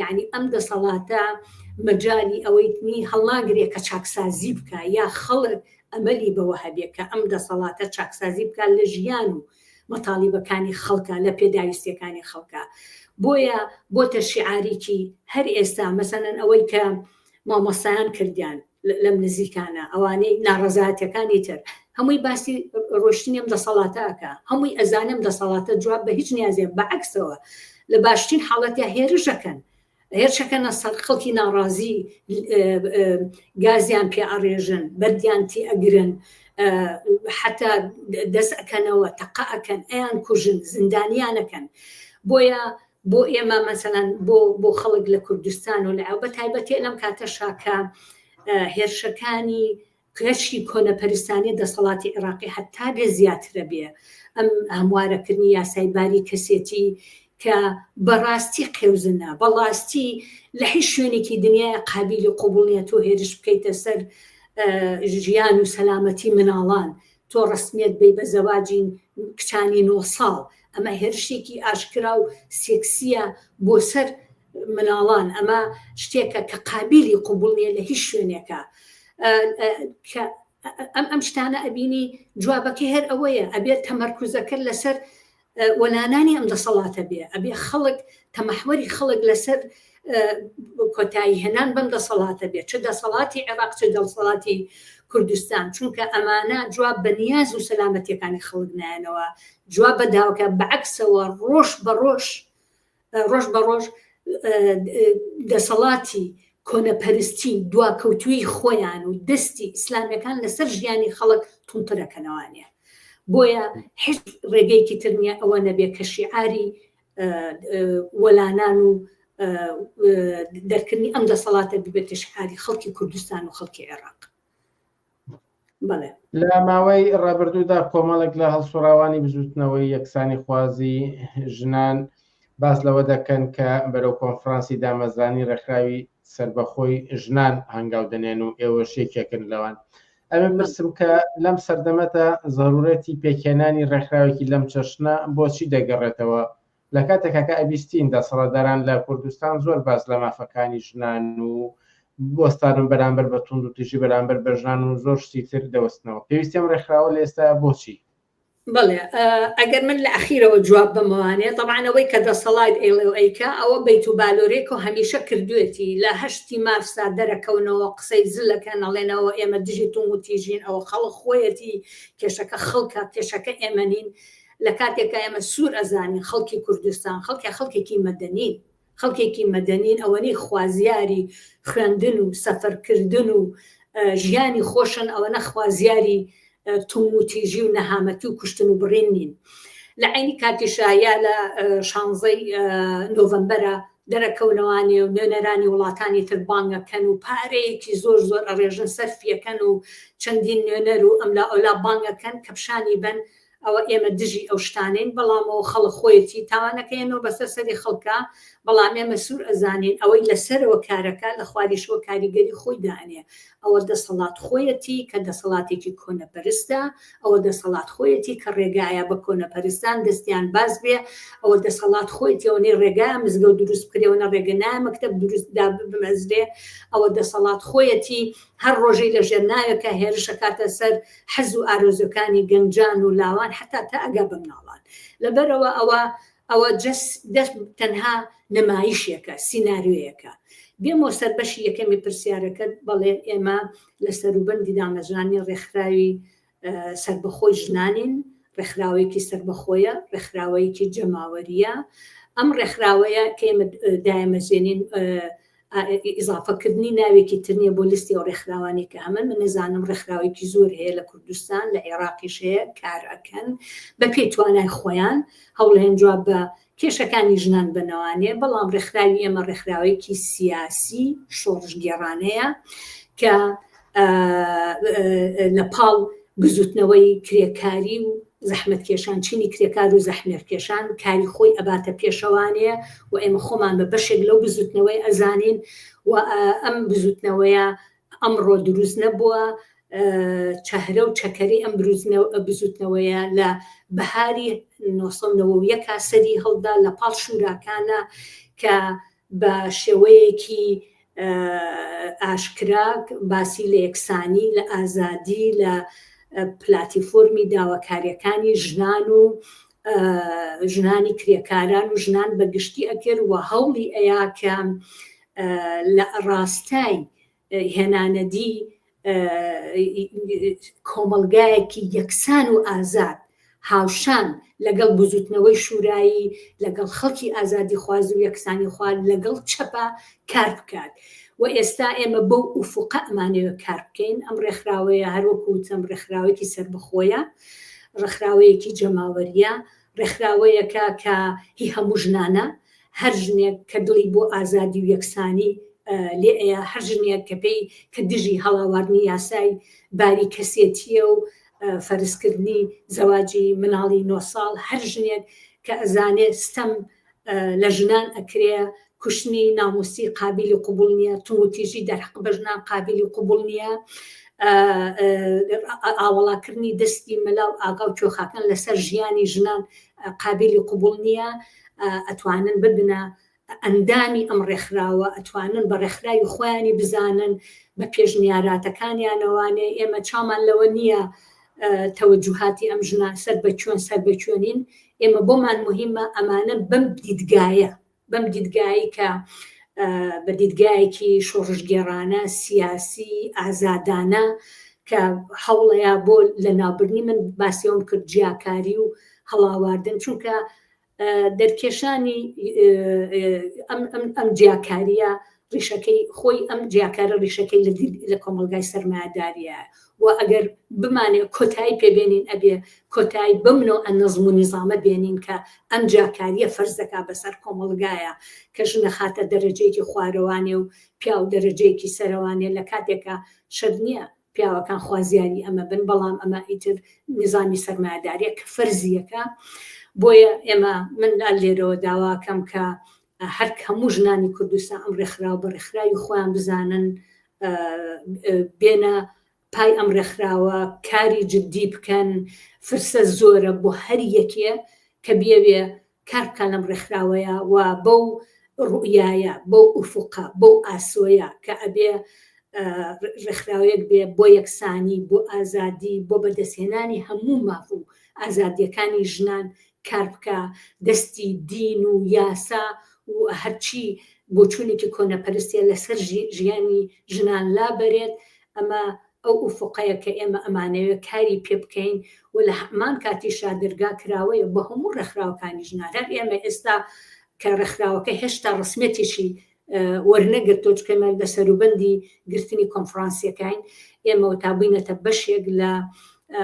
یعنی ئەم دەسەڵاتە مەجالی ئەوەی نی هەڵناگرێ کە چاکسازی بکە یا خەڵک ئەمەلی بەوە هەبێ کە ئەم دەسەڵاتە چاکسازی بکات لە ژیان و مەتالیبەکانی خەڵکە، لە پێداویستیەکانی خەڵکە. بۆیە بۆتە شیعاریکی هەر ئێستا مەسەلەن ئەوەی کە مامۆستایان کردیان لەم نزیکانە، ئەوانەی ناڕەزایەتیەکانی تر هەمووی باسی ڕۆشتنی ئەم دەسەڵاتە ئەکا، هەمووی ئەزانێ ئەم دەسەڵاتە جواب بە هیچ نیازێ، بە عەکسەوە لە باشترین حاڵەتیا هێرش ئەکەن، هێرشەکەنە سەر خەڵکی ناڕازی گازیان پێ ئەڕێژن بەردیان تی ئەگرن حتا دەست ئەکەنەوە تەقە ئەکەن ئەیان کوژن زیندانیانەکەن بۆیە بۆ ئێمە مەسەلەن بۆ بۆ خەڵک لە کوردستان و لە بە تایبەتی لەم کاتەشا کە هێرشەکانی هێرشی کۆنەپەرستانەی دەسەڵاتی عێراقی هەتا بێ زیاترە بێ ئەم هەموارەکردنی یاسای باری کەسێتی کە بەڕاستی قێوزنە بەڵاستی لە هیچ شوێنێکی دنیای قابیلی قوبڵ نیە تۆ هێرش بکەیتە سەر ژیان و سەلامەتی مناڵان تۆ ڕسمیت بی بە زەواجی کچانی نۆ ساڵ ئەمە هێرشێکی ئاشکرا و سێکسیە بۆ سەر مناڵان ئەمە شتێکە کە قابیلی قوبڵ نیە لە هیچ شوێنێکە کە ئەم ئەم شتانە ئەبینی جوابەکەی هەر ئەوەیە ئەبێت تەمەرکوزەکە لەسەر وەلانانی ئەم دەسەڵاتە بێ ئەبێ خەڵک تەمەحوەری خەڵک لەسەر کۆتایی هێنان بەم دەسەڵاتە بێت چ دەسەڵاتی عێراق چ دەسەڵاتی کوردستان چونکە ئەمانە جواب بە نیاز و سەلامەتیەکانی خەڵک نایەنەوە جواب بە داوکە بەعکسەوە ڕۆژ بە ڕۆژ ڕۆژ بە ڕۆژ دەسەڵاتی کۆنەپەرستی دواکەوتووی خۆیان و دەستی ئیسلامیەکان لەسەر ژیانی خەڵک توندترەکەنەوانە بۆیە هیچ ڕێگەیەکی تر نییە ئەوە نەبێ کە شیعاری وەلانان و دەرکردنی ئەم دەسەڵاتە ببێتە شعاری خەڵکی کوردستان و خەڵکی عێراق. بەڵێ. لە ماوەی ڕابردوودا کۆمەڵێک لە هەڵسوڕاوانی بزووتنەوەی یەکسانیخوازی ژنان باس لەوە دەکەن کە بەرەو کۆنفرانسی دامەزرانی ڕێکخراوی سەربەخۆی ژنان هەنگاو دەنێن و ئێوەش یەکێکن لەوان. ئەمە پرسم کە لەم سەردەمەدا زەرورەتی پێکهێنانی ڕێکخراوێکی لەم چەشنە بۆچی دەگەڕێتەوە لە کاتێکا کە ئەبیستین دەسەڵاتداران لە کوردستان زۆر باس لە مافەکانی ژنان و وەستانن بەرامبەر بە توندوتیژی بەرامبەر بە ژنان و زۆر شتی تر دەوەستنەوە پێویستی ئەم ڕێکخراوە لە ئێستا بۆچی؟ بەڵێ ئەگەر من لە ئەخیرەوە جواب بەمەوانێ تەبعەن ئەوەی کە دەسەڵات ئەیڵێ و ئەیکا ئەوە بەیت و بالۆرێک و هەمیشە کردوێتی لە هەشتی مارسا دەرەکەونەوە قسەی زلەکەن ئەڵێنەوە ئێمە دژی توم و تیژین ئەوە خەڵک خۆیەتی کێشەکە خەڵکە کێشەکە ئێمە نین لە کاتێکا ئێمە سوور ئەزانین خەڵکی کوردستان خەڵکە خەڵکێکی مەدەنین خەڵکێکی مەدەنین ئەوەنەی خوازیاری خوێندن و سەفەرکردن و ژیانی خۆشن ئەوەنە خوازیاری توندوتیژی و نەهامەتی و کوشتن و بڕین نین. لە عەینی کاتیشا یا لە شانزەی نۆڤەمبەرا دەرەکەونەوانێ و نوێنەرانی وڵاتانی تر بانگەکەن و پارەیەکی زۆر زۆر ئەڕێژن سەرفیەکەن و چەندین نوێنەر و ئەملا ئەولا بانگەکەن کە پیشانی بەن ئەوە ئێمە دژی ئەو شتانەین بەڵام ئەوە خەڵک خۆیەتی تاوانەکە ئێمەو بەسەر سەری خەڵکە بەڵام ئێمە سوور ئەزانین ئەوەی لەسەرەوە کارەکا لە خواریشەوە کاریگەری خۆی دائەنێ ئەوە دەسەڵات خۆیەتی کە دەسەڵاتێکی کۆنەپەرستە ئەوە دەسەڵات خۆیەتی کە ڕێگایە بە کۆنەپەرستان دەستیان باز بێ ئەوە دەسەڵات خۆیەتی ئەوەنەی ڕێگایە مزگەوت دروست بکرێ ئەوەنە ڕێگە نایە مەکتەب دروست دابمەزرێ ئەوە دەسەڵات خۆیەتی هەر ڕۆژەی لەژێر ناوێکا هێرش ئەکاتە سەر حەز و ئارەزوەکانی گەنجان و لاوان حەتا تا ئەگا بە مناڵان لەبەرئەوە ئەوە ئەوە جەس دەست تەنها نمایشێکە سیناریۆیەکە بێمەوە سەر بەشی یەکەمی پرسیارەکەت بەڵێ ئێمە لە سەروبەندی دامەزرانی ڕێکخراوی سەربەخۆی ژنانین ڕێکخراوەیەکی سەربەخۆیە ڕێکخراوەیەکی جەماوەریە ئەم ڕێکخراوەیە کە ئێمە دایەمەزێنین ئیزافەکردنی ناوێکی تر نییە بۆ لیستی ئەو ڕێکخراوانەی کە هەمن، من ئەزانم ڕێکخراوێکی زۆر هەیە لە کوردستان، لە عێراقیش هەیە کار ئەکەن بە پێی توانای خۆیان هەوڵێن جواب بە کێشەکانی ژنان بەنەوانێ، بەڵام ڕێکخراوی ئێمە ڕێکخراوێکی سیاسی شۆڕشگێڕانەیە کە لە پاڵ بزوتنەوەی کرێکاری و زەحمەتکێشان چینی کرێکار و زەحمێرکێشان کاری خۆی ئەباتە پێشەوانێ و ئێمە خۆمان بە بەشێک لەو بزوتنەوەی ئەزانین و ئەم بزوتنەوەیە ئەمڕۆ دروست نەبووە چەهرە و چەکەری ئەم بزوتنەوەیە لە بەهاری 1990 سەری هەڵدا لە پاڵ شوراکانە کە بە شێوەیەکی ئاشکرا باسی لە یەکسانی، لە ئازادی، لە پلاتیفۆرمی داواکارییەکانی ژنان و ژنانی کرێکاران و ژنان بە گشتی ئەکرد و هەوڵی ئەیا کە لە ڕاستای هێنانەدی کۆمەڵگایەکی یەکسان و ئازاد هاوشان لەگەڵ بزوتنەوەی شورایی، لەگەڵ خەڵکی ئازادیخواز و یەکسانیخواز، لەگەڵ چەپا کار بکات و ئێستا ئێمە بەو ئوفوقە ئەمانەوێت کار بکەین. ئەم ڕێکخراوەیە هەروەکو وتم ڕێکخراوەیەکی سەربەخۆیە، ڕێکخراوەیەکی جەماوەرییە، ڕێکخراوەیەکە کە هی هەموو ژنانە، هەر ژنێک کە دڵی بۆ ئازادی و یەکسانی لێ ئەیا، هەر ژنێک کە پێی کە دژی هەڵاواردنی یاسای باری کەسێتییە و فەرزکردنی زەواجی مناڵی نۆ ساڵ، هەر ژنێک کە ئەزانێ ستەم لە ژنان ئەکرێ، کوشتنی ناموسی قابیلی قبوڵ نییە، توندوتیژی دەرحەق بە ژنان قابیلی قبوڵ نییە، ئاوەڵاکردنی دەستی مەلا و ئاغا و کوێخاکان لەسەر ژیانی ژنان قابیلی قبوڵ نییە، ئەتوانن ببنە ئەندامی ئەم ڕێکخراوە، ئەتوانن بە ڕێکخراوی خۆیانی بزانن، بە پێشنیاراتەکانیانەوانێ، ئێمە چاومان لەوە نییە تەوەجوهاتی ئەم ژنان سەر بە کوێن سەر بە کوێ نین، ئێمە بۆمان موهیمە ئەمانە بەم دیدگایە، بەم دیدگایەی کە بە دیدگایەکی شۆڕشگێڕانە، سیاسی، ئازادانە کە هەوڵەیە بۆ لەناوبردنی من باسی ئەوەم کرد جیاکاری و هەڵاواردن چونکە دەرکێشانی ئەم جیاکاریە ڕیشەکەی خۆی ئەم جیاکارە ڕیشەکەی لە کۆمەڵگای سەرمایەداریە و ئەگەر بمانێ کۆتایی پێبێنین ئەبێ کۆتایی بەم نەوعە نەزم و نیزامە بێنین کە ئەم جیاکاریە فەرز دەکا بەسەر کۆمەڵگایە کە ژن ئەخاتە دەرەجەیەکی خوارەوانێ و پیاو دەرەجەیەکی سەرەوانێ لە کاتێکا شەرت نیە پیاوەکان خوازیاری ئەمە بن بەڵام ئەمە ئیتر نیزامی سەرمایەداریە کە فەرزیەکە بۆیە ئێمە من لێرەوە داواکەم کە هەر هەموو ژنانی کوردستان ئەم ڕێکخراو بە ڕێکخراوی خۆیان بزانن بێنە پای ئەم ڕێکخراوە کاری جدی بکەن فرسە زۆرە بۆ هەر یەکێ کە بیەوێ کار بکا لەم ڕێکخراوەیە و بەو ڕوئیایە بەو ئوفوقە بەو ئاسۆیە کە ئەبێ. ڕێکخراوەیەک بێ بۆ یەکسانی، بۆ ئازادی، بۆ بەدەستهێنانی هەموو ماف و ئازادییەکانی ژنان کار بکا، دەستی دین و یاسا و هەرچی بۆچوونێکی کۆنەپەرستیە لەسەر ژیانی ژنان لابەرێت، ئەمە ئەو ئوفقەیە کە ئێمە ئەمانەوێت کاری پێ بکەین و لە هەمان کاتیشا دەرگا کراوەیە بۆ هەموو ڕێکخراوەکانی ژنان، هەر ئێمە ئێستا کە ڕێکخراوەکە هێشتا ڕەسمیەتێکی وەرنەگرتووە، چونکە ئێمە لە سەروبەندی گرتنی کۆنفرانسیەکاین، ئێمە تا بووینەتە بەشێک لە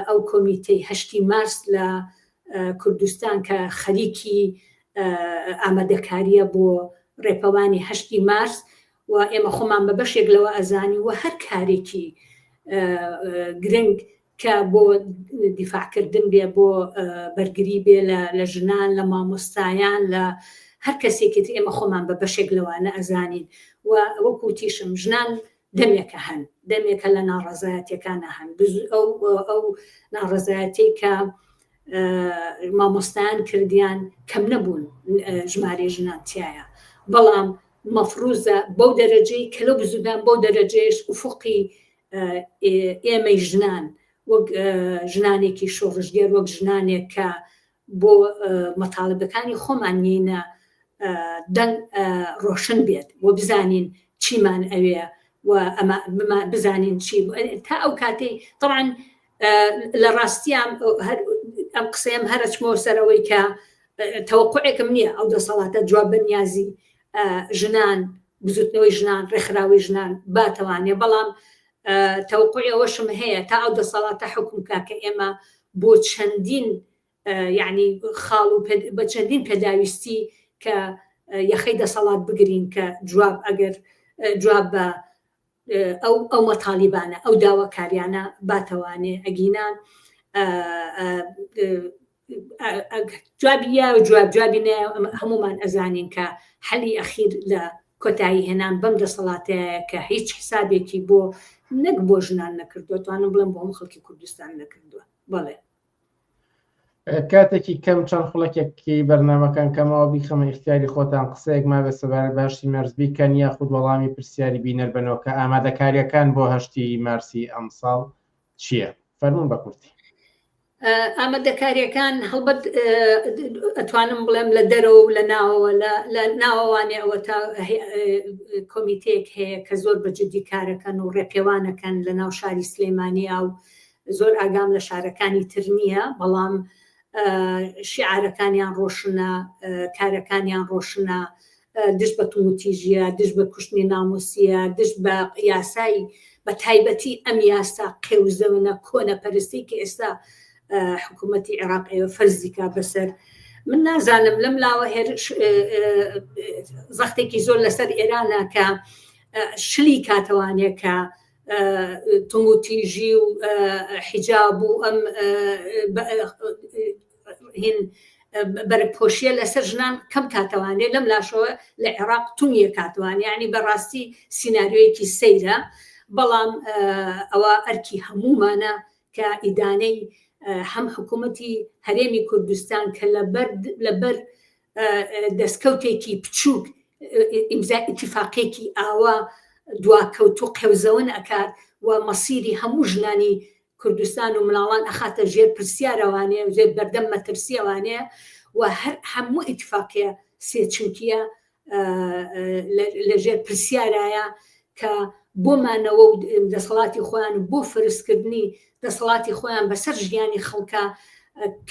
ئەو کۆمیتەی هەشتی مارس لە کوردستان کە خەریکی ئامادەکاریە بۆ ڕێپەوانی هەشتی مارس و ئێمە خۆمان بە بەشێک لەوە ئەزانین و هەر کارێکی گرنگ کە بۆ دیفاعکردن بێ بۆ بەرگری بێ لە ژنان لە مامۆستایان لە هەر کەسێکی تر ئێمە خۆمان بە بەشێک لەوانە ئەزانین و وەکو وتیشم ژنان دەمێکە هەن دەمێکە لە ناڕەزایەتیەکانە هەن ئەو ئەو ناڕەزایەتی کە مامۆستایان کردیان کەم نەبوون ژمارەی ژنان تایە بەڵام مەفروزە بەو دەرەجەی کە لەو بزودان بەو دەرەجەیش ئوفقی ئێمەی ژنان وەک ژنانێکی شۆڕشگێر وەک ژنانێک کە بۆ مەتاڵبەکانی خۆمان نینە دەنگ ڕۆشن بێت و بزانین چیمان ئەوێ و ئەمە بزانین چی تا ئەو کاتەی طبعا لە ڕاستیان ئەم قسەیەم هەرچمەوە سەرەوەی کە تەوەقعێکم نییە ئەو دەسەڵاتە جواب بە نیازی ژنان بزوتنەوەی ژنان ڕێکخراوی ژنان باتەوانێ بەڵام تەوەقعی ئەوەشم هەیە تا ئەو دەسەڵاتە حکوم کا کە ئێمە بۆ چەندین یعنی خاڵ و بە چەندین پێداویستی کە یەخەی دەسەڵات بگرین کە جواب ئەگەر جواب بە ئەو ئەو مەتالیبانە ئەو داواکاریانە باتەوانێ ئەگینا جوابی یا جواب جوابی نە هەمومان ئەزانین کە حەلی ئەخیر لە کۆتایی هێنان بەم دەسەڵاتەیە کە هیچ حسابێکی بۆ نەک بۆ ژنان نەکردووە توانم بڵێم بۆ هەموو خەڵکی کوردستان نەکردووە بەڵێ کاتێکی کەم چەند خولەکێکی بەرنامەکان کەمەوە بیخەمە ئیختیاری خۆتان قسەیەک مابێت سەبارەت بە هەشتی مارس بیکەن یاخود وەڵامی پرسیاری بینەر بەنەوە کە ئامادەکاریەکان بۆ هەشتی مارسی ئەمساڵ چییە؟ فەرموون بە کورتی. ئامادەکاریەکان هەڵبەت ئەتوانم بڵێم لە دەرەوە و لە ناوەوە لە ناوەوانێ ئەوە تا کۆمیتەیەک هەیە کە زۆر بە جدی کارەکەن و ڕێپێوانەکەن لە ناو شاری سلێمانیا و زۆر ئاگام لە شارەکانی تر نییە بەڵام شیعارەکانیان ڕۆشنە کارەکانیان ڕۆشنە دژ بە توندوتیژیە دژ بە کوشتنی ناموسیە دژ بە یاسای بە تایبەتی ئەم یاسا قێوزەونە کۆنەپەرستی کە ئێستا حکوومەتی عێراق ئێوە فەرزیکا بەسەر من نازانم لەم لاوە هێرش زەختێکی زۆر لەسەر ئێرانە کە شلی کاتەوانێ کە توندوتیژی و حیجاب و ئەم هین بەرگپۆشیە لەسەر ژنان کەم کاتەوانێ لەم لاشەوە لە عێراق تونیە کاتوان یعنی بەڕاستی سیناریۆیەکی سەیرە بەڵام ئەوە ئەرکی هەموومانە کە ئیدانەی هەم حکوومەتی هەرێمی کوردستان کە لەبەر لەبەر دەستکەوتێکی بچووک ئیمزای ئیتیفاقێکی ئاوا دواکەوتوو قێوزەون ئەکات و مەسیری هەموو ژنانی کوردستان و مناڵان ئەخاتە ژێر پرسیارەوانێ و ژێر بەردەم مەترسیەوانێ و هەر هەموو ئیتفاقیە سێچنکیە لە ژێر پرسیارایە کە بۆ مانەوە و دەسەڵاتی خۆیان و بۆ فەرزکردنی دەسەڵاتی خۆیان بەسەر ژیانی خەڵکە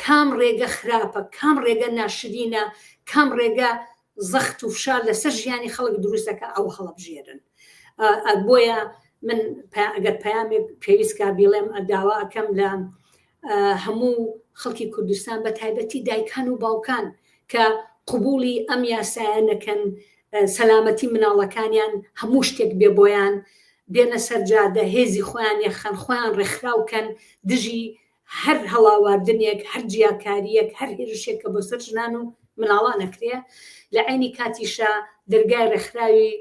کام ڕێگە خراپە کام ڕێگە ناشرینە کام ڕێگە زەخت و فشار لەسەر ژیانی خەڵک دروستەکە ئەو هەڵبژێرن بۆیە من ئەگەر پەیامێک پێویستکا بیڵێم داوا ئەەکەم لە هەموو خەڵکی کوردستان بە تایبەتی دایکان و باوکان کە قبوڵی ئەم یاسایە نەکەن سەلامەتی مناڵەکانیان هەموو شتێک بێ بۆیان بێنە سەر جادە هێزی خۆیان یەخەن خۆیان ڕێکخراو کەن دژی هەر هەڵاواردنێک هەر جیاکاریەک هەر هێرشێک کە بۆ سەر ژنان و مناڵان ئەکرێ لە عەینی کاتیشا دەرگای ڕێکخراوی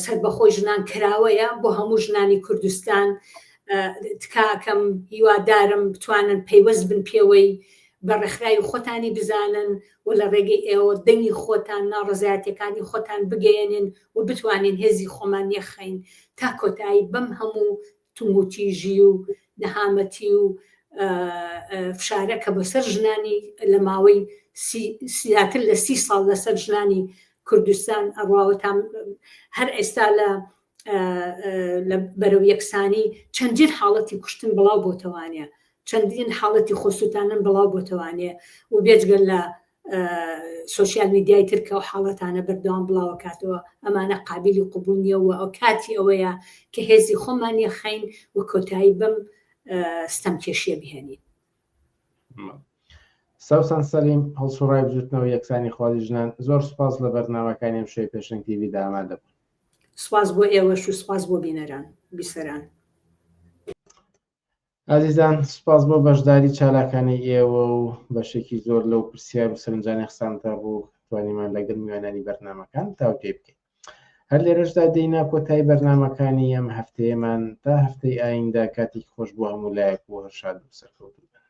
سەربەخۆی ژنان کراوەیە بۆ هەموو ژنانی کوردستان تکاکەم هیوادارم بتوانن پەیوەست بن پێوەی. بە ڕێکخراوی خۆتانی بزانن و لە ڕێگەی ئێوە دەنگی خۆتان، ناڕەزایەتیەکانی خۆتان بگەیەنن و بتوانین هێزی خۆمان یەکخەین تا کۆتایی بەم هەموو توندوتیژی و نەهامەتی و فشارە کە بەسەر ژنانی لە ماوەی زیاتر لە سی ساڵ لەسەر ژنانی کوردستان ئەڕواوە تا هەر ئێستا لە لە بەرەو یەکسانی چەندین حاڵەتی کوشتن بڵاو بۆتەوانە چەندین حاڵەتی خۆسووتانن بڵاو بۆتەوانێ و بێجگە لە سۆشیال میدیای تر کە ئەو حاڵەتانە بەردەوام بڵاوەکاتەوە ئەمانە قابلی قبول نییە و ئەو کاتی ئەوەیە کە هێزی خۆمان یەخەین و کۆتایی بەم ستەمکێشیە بهێنین. سەوسەن سەلیم، هەڵسوڕاوی بزوتنەوەی یەکسانی خوازی ژنان، زۆر سوپاس لە بەرنامەکانی ئەمشەوی پێشەنگ تیڤی دا ئامادە بوون. سوپاس بۆ ئێوەش و سوپاس بۆ بینەران بیسەران. ئازیزان سوپاس بۆ بەشداری چالاکانەی ئێوە و بەشێکی زۆر لەو پرسیار و سەرنجانەی خستانتە ڕوو توانیمان لەگەڵ میوانانی بەرنامەکان تاوتوێ بکەین. هەر لێرەشدا دێینە کۆتایی بەرنامەکانی ئەم هەفتەیەمان تا هەفتەی ئایندە کاتێکی خۆش بۆ هەموو لایەک و هەر شاد و سەرکەوتوو بن.